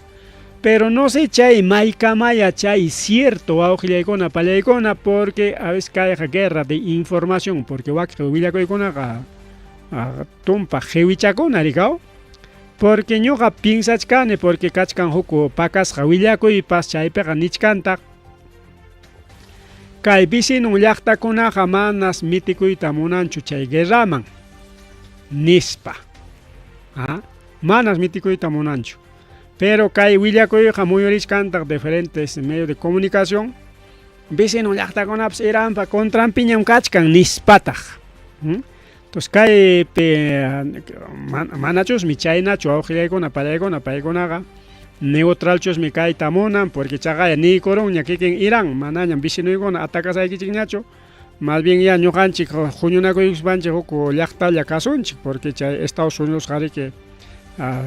Pero no sé chay maykamaya chay cierto wawqillaykuna pallaykuna porque a veces kayqa guerra de información porque wakiq willakuykunaqa tumpa qiwichakuna rikaw porque ñuqa piensachkani porque kachkan huk pakasqa willakuypas chaypiqa nichkantaq kay vecinon llaqtakunaqa manas mitikuyta munanchu chay guerraman nispa. Manas mitikuyta munanchu. Pero kay willakuyqa muyurichkantaq diferentes medios de comunicación vecinon llaqtakunapas Iranpa contranpiñam kachkan nispataq. Entonces kaypi manachusmi chaynachu wawqillaykuna pallaykuna paykunaqa neutralchusmi kayta munan porque chaqaya niykurunña kikin Irán manañam vecinoykuna atakasaykichikñachu más bien ya ñuqanchik huñunakuykuspanchik huk llaqtalla kasunchik porque chay Estados Unidos qariki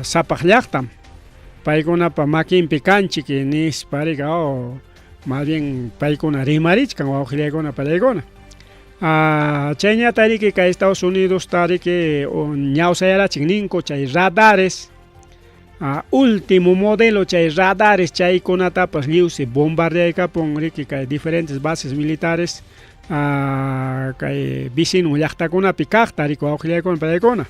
sapaq llaqtam paykunapa makinpi kanchik nispa riki más bien paykuna rimarichkan wawqillaykuna pallaykuna. Chayñata riki kay Estados Unidosta riki ñawsayarachin ninku chay radares último modelo chay radares chaykunatapas lliwsi bombardeaykapun riki kay diferentes bases militares kay vecino llaqtakunapi kaqta riki wawqillaykuna pallaykuna.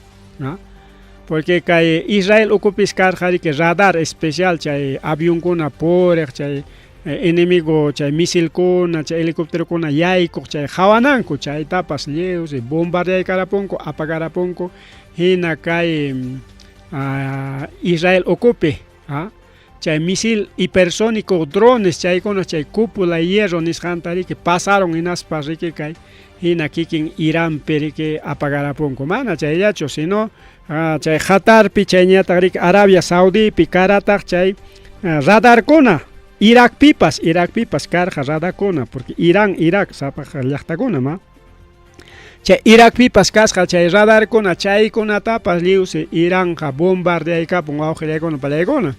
Porque kay Israel ukupis karqa riki radar especial chay avionkuna puriq chay enemigo chay misilkuna chay helicópterokuna yaykuq chay qawananku chaytapas lliwsi bombardeaykarapunku apakarapunku hina kay Israel ukupi chay misil hipersónico drones chaykuna chay cúpula hierro nisqanta riki pasaron hinaspa riki kay hina kikin Iranpi riki apagarapunku mana chayllachu sino chay Qatarpi chayñataq riki Arabia Saudipi karataq chay radarkuna Irakpipas Irakpipas karqa radarkuna porque Irán Irak sapaq llaqtakuna ma. Chay Irakpipas kasqa chay radarkuna chaykunatapas lliwsi Iranqa bombardeaykapun wawqillaykuna pallaykuna.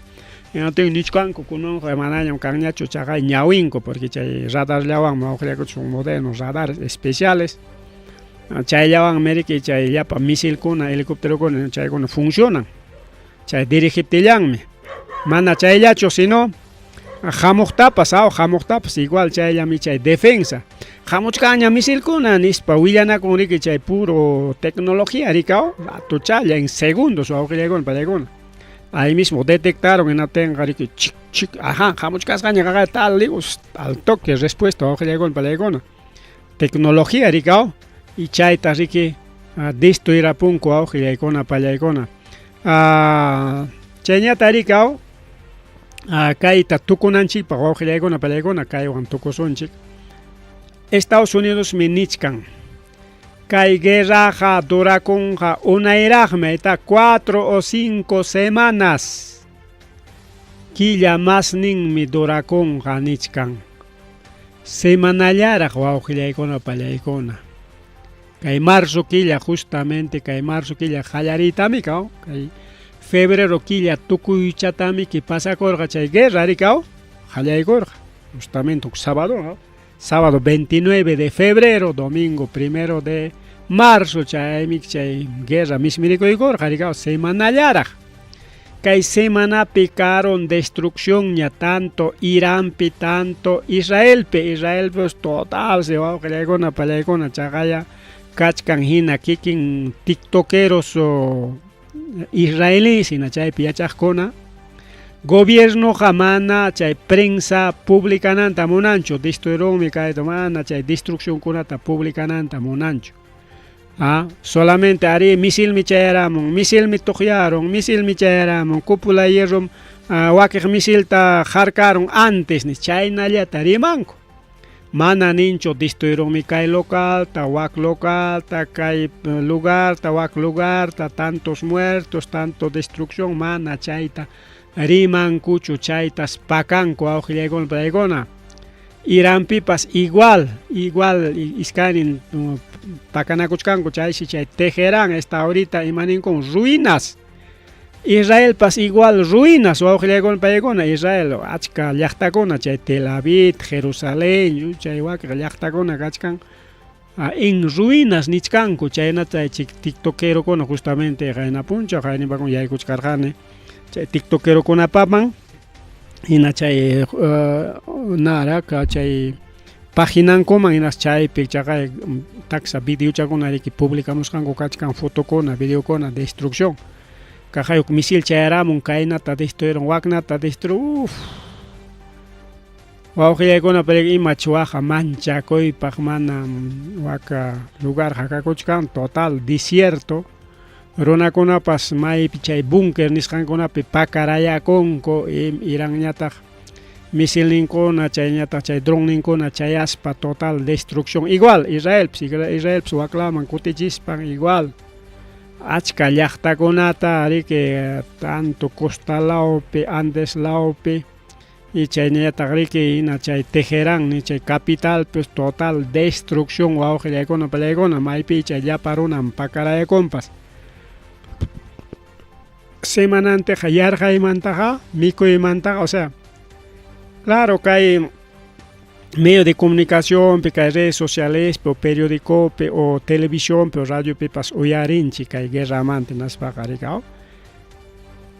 Hinaptin nichkanku kunanqa manañam kanñachu chaqay ñawinku porque chay radarllawanmi wawqillaykuna son modernos radares especiales. Chayllawanmi riki chay llapa misilkuna helicópterokuna chaykuna funcionan. Chay dirigiptillanmi. Mana chayllachu sino hamuqtapas aw hamuqtapas igual chayllami chay defensa. Hamuchkanña misilkuna nispa willanakun riki chay puro tecnología riki aw ratochalla en segundos wawqillaykuna pallaykuna. Ahí mismo detectaron hinaptinqa riki chik chik aja hamuchkasqaña qaqay tal al toque respuesta wawqillaykuna pallaykuna. Tecnología riki aw y chayta riki destruirapunku wawqillaykuna pallaykuna. Chayñata riki aw kayta tukunanchikpaq wawqillaykuna pallaykuna kaywan tukusunchik. Estados Unidosmi nichkan kay guerraqa durakunqa unayraqmi ayta 4 o 5 semanas killa masninmi durakunqa nichkan. Semanallaraq wawqillaykuna pallaykuna. Kay marzo killa justamente kay marzo killa qallariytami kaw kay febrero killa tukuychatamiki pasakurqa chay guerra rikaw qallaykurqa justamente huk sábado, ¿no? Sábado 29 de febrero, domingo 1 de marzo chaymi chay guerra mismirikuykurqa rikaw semanallaraq. Kay semanapi karon destrucciónña tanto Iranpi tanto Israelpi, Israelpi total se wawqillaykuna pallaykuna chaqaya kachkan hina kikin tiktokeros israelíes hina chaypi yachaqkuna gobiernoqa mana chay prensa publicananta munanchu destruirunmi kayta mana chay destruccionkunata publicananta munanchu. Solamente ari misilmi chayaramun, misilmi tuqyarun, misilmi chayaramun, cúpula hierrom wakiq misilta harkarun antes ni chaynallata rimanku. Mana ninchu destruirunmi kay localta, wak localta, kay lugarta, wak lugarta, tantos muertos, tanto destrucción, mana chayta rimankuchu, chaytas pakanku wawqillaykuna pallaykuna. Iranpipas igual, igual iskaynin pakanakuchkanku chaysi chay Teherán está ahorita imaninkun ruinas. Israelpas igual ruinas wawqillaykuna pallaykuna Israel achka llaqtakuna chay Tel Aviv, Jerusalén, chay wakiq llaqtakuna kachkan en ruinas nichkanku chaynata chay tiktokerokuna justamente qayna punchaw qaynipakuna yaykuchkarqani chay tiktokerokunapaman hina chay naraka chay paginankuman hinas chaypi chaqay taksa videochakuna riki publicamusqanku kachkan fotokuna videokuna destrucción kaqay huk misil chayaramun kaynata destruirun waknata destru uf wawqillaykuna pero imach waqa manchakuypaq mana waka lugar hakakuchkan total desierto runakunapas maypi chay búnker nisqankunapi pakarayakunku Iranñataq misilninkuna chayñataq chay dronninkuna chayaspa total destrucción igual Israelpis Israelpis waklaman kutichispan igual achka llaqtakunata riki tanto costa lawpi Andes lawpi y chaynallataq riki hina chay Teherán ni chay capital pues total destrucción wawqillaykuna pallaykuna maypi chay llapa runam pakarayakunpas. Semanantiqa yarqaymantaqa mikuymantaqa o sea claro kay medio de comunicacionpi kay redes socialespi o periodicopi o televisionpi o radiopipas uyarinchik kay guerramanta hinaspaqa rikaw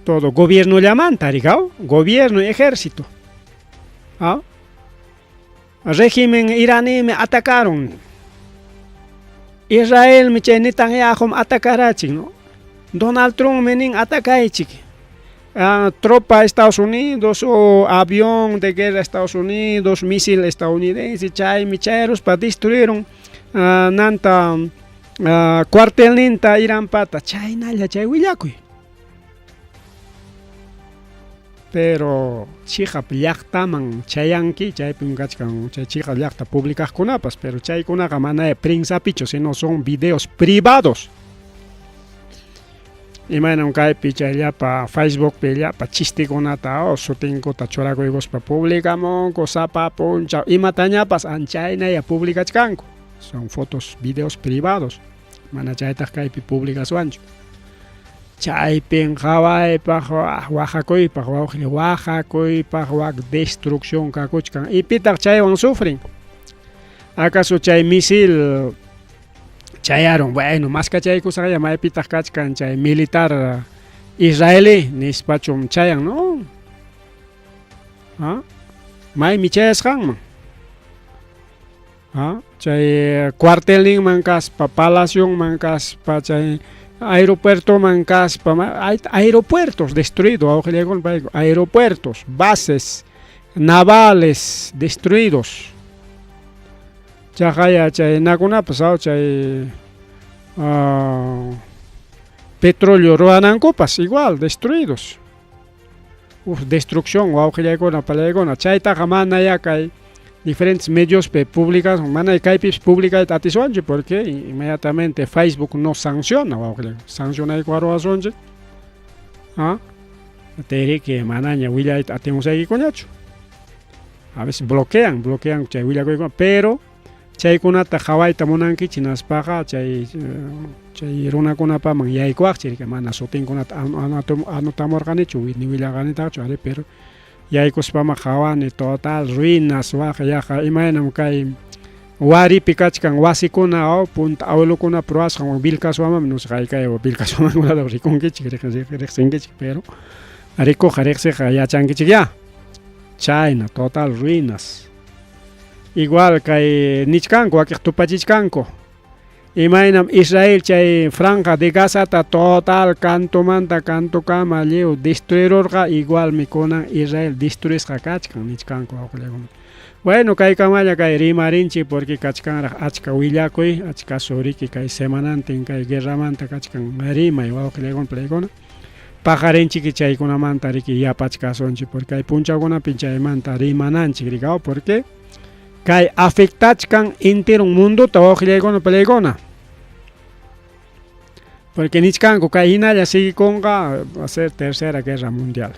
todo gobiernollamanta rikaw gobierno y ejército aw régimen iranimi atacaron Israelmi chay Netanyahum atacarachin, ¿no? Donald Trumpmi nin atacaychik tropa Estados Unidos o avión de guerra Estados Unidos, misil estadounidense chaymi chayruspa destruyeron nanta cuartelninta Iranpata chaynalla chay willakuy. Pero chiqap llaqtaman chayanki chaypim kachkan chay chiqap llaqta publicaqkunapas pero chaykunaqa mana prensapichu sino son videos privados. Imaynam kaypi chay llapa Facebookpi llapa chistekunata sutinkuta churakuykuspa publicamunku sapa punchaw imatañapas anchaynaya publicachkanku. Son fotos, videos privados. Mana chaytaq kaypi publicaswanchu. Chaypin qhawaypaq waqakuypaq wawqilla waqakuypaq wak destrucción kakuchkan. Y pitaq chaywan sufrin? ¿Acaso chay misil chayarun? Bueno, maskachaykusaqya maypitaq kachkan chay militar israelí nispachum chayan, no? ¿Ah? Maymi chayasqanman? ¿Ah? Chay cuartelninman kaspa, palacionman kaspa, chay aeropuertoman kaspa, aeropuertos destruidos, aeropuertos, bases navales destruidos. Chaqaya chay nakunapas, chay petróleo ruwanankupas igual destruidos. Uf, destrucción, wawqillaykuna, palaykuna, chaytaqa mana ya kay diferentes medios publicas, mana kaypis publicayta atiswanchik porque inmediatamente Facebook nos sanciona, wawqillaykuna, sancionaykuwaruwasunchik. ¿Ah? Teriki manaña willayta atimusaykuñachu. A veces bloquean, bloquean chay willakuykuna, pero chaykunata qhawayta munankichik hinaspaqa chay chay runakunapaman yaykuwaqchik, mana sutinkunata anotamurqanichu ni willarqanitaqchu ari, pero yaykuspama qhawani total ruinas waq yaqa imaynam kay waripi kachkan wasikuna punta abuelokunapa ruwasqan Vilcashuamanmi, no sé haykay Vilcashuamankunata rikunkichik riqsinkichik, pero rikuqqa riqsiqqa yachankichik ya. Chayna total ruinas. Igual kay nichkanku wakiq tupachichkanku. Imaynam Israel chay franja de Gazata total kantumanta kantukama lliw destruirurqa, igualmi kunan Israel destruisqa kachkan nichkanku wawqillaykuna. Bueno, kaykamalla kay rimarinchik porque kachkanraq achka willakuy, achka suriki kay semanantin kay guerramanta kachkan rimay wawqillaykuna palaykuna. Paqarinchik chaykunamanta riki yapachkasunchik porque kay punchawkunapi chaymanta rimananchik rikaw porque kay afectachkan entero mundota wawqillaykuna palaykuna. Porque nichkanku kay hinalla siguikunqa va a ser tercera guerra mundial.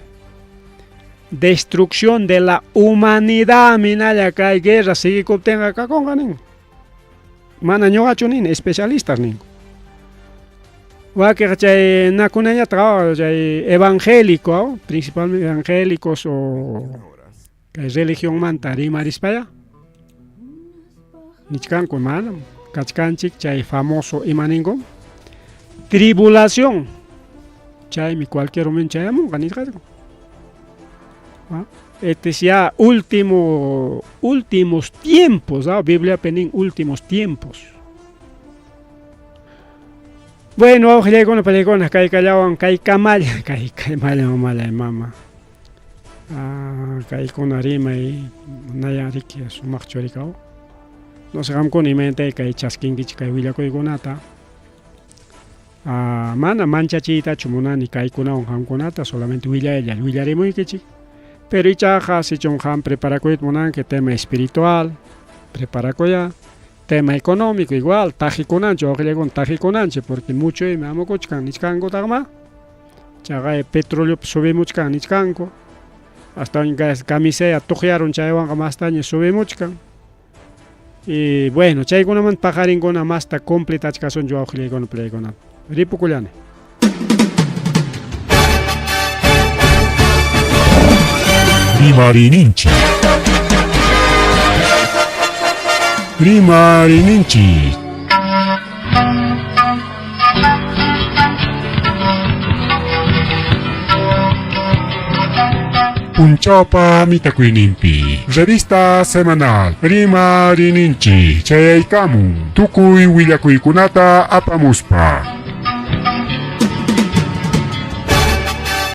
Destrucción de la humanidad minalla kay guerra siguikuptinqa kakunqa nin. Mana ñuqachu nini, especialistas ninku. Wakiq chay nakunañataq chay evangélico, principalmente evangélicos o kay religionmanta rimarispaya nichkanku manam kachkanchik chay famoso ima ninku tribulación, chaymi cualquier momento chayamunqa nisqanku. Este es ya últimos tiempos, ¿ah? Bibliapi nin últimos tiempos. Bueno, wawqillaykuna palaykuna kaykallawan kaykamalla, kaykamalla mamallay mama. Kaykuna rimay manaya riki sumaqchu rikaw. No sé qamkuna imaynatay kay chaskinkichik kay willakuykunata. Mana manchachiytachu munani kaykunawan qamkunata, solamente willaylla willarimuykichik. Pero ichaqa sichum qam preparakuyta munanki tema espiritual, preparakuya. Tema económico igual, taqikunanchik wawqillaykuna taqikunanchik porque muchuymi amukuchkan nichkankutaqma. Chaqay petroleopas subimuchkan nichkanku. Hasta camisea tuqyarun chaywanqa mastaña subimuchkan. Y bueno, chaykunamanta paqarinkuna masta completachkasunchik wawqillaykuna palaykuna. Ripukullani. Rimarininchik. Rimarininchik. Punchawpa mitakuyninpi. Revista semanal Rimarininchik chayaykamun tukuy willakuykunata apamuspa.